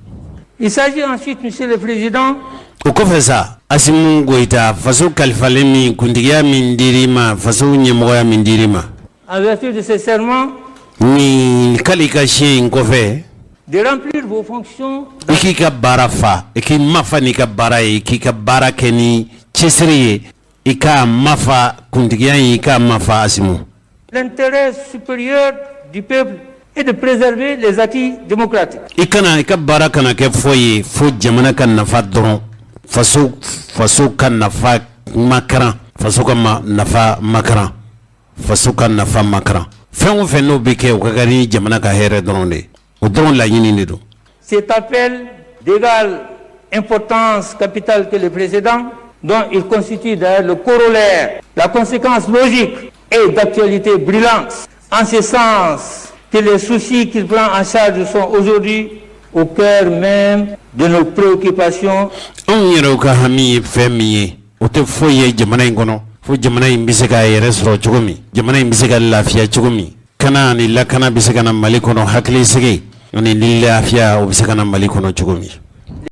Il s'agit ensuite, Monsieur le Président, O kɔfɛ sa, Asimu Goyita, faso kalifalen min, kuntigiya min dir'i ma, faso ɲɛmɔgɔya min dir'i ma, en vertu de ce serment, nin kali ka siɲɛ in kɔfɛ, de remplir vos fonctions i k'i ka baara fa, i k'i mafa n'i ka baara ye, i k'i ka baara kɛ ni cɛsiri ye, i k'a mafa kuntigiya in, i k'a mafa, Asimu, l'intérêt supérieur du peuple et de préserver les acquis démocratiques. I kana i ka baara kana kɛ foyi ye fo jamana ka nafa dɔrɔn, faso ka nafa makaran, faso ka ma nafa makaran, faso ka nafa makaran. Fɛn o fɛn n'o bɛ kɛ, o ka kan ni jamana ka hɛrɛ dɔrɔn de ye, o dɔrɔn laɲini de don. Cet appel d'égale importance capitale que le précédent, dont il constitue d'ailleurs le corollaire, la conséquence logique et d'actualité brûlante, en ce sens que les soucis qu'il prend en charge sont aujourd'hui au cœur même de nos préoccupations. Anw yɛrɛw ka hami ye fɛn min ye, o tɛ foyi ye jamana in kɔnɔ fo jamana in bɛ se k'a yɛrɛ sɔrɔ cogo min, jamana in bɛ se ka lafiya cogo min, kana ani lakana bɛ se ka na Mali kɔnɔ, hakilisigi ani ni lafiya, o bɛ se ka na Mali kɔnɔ cogo min.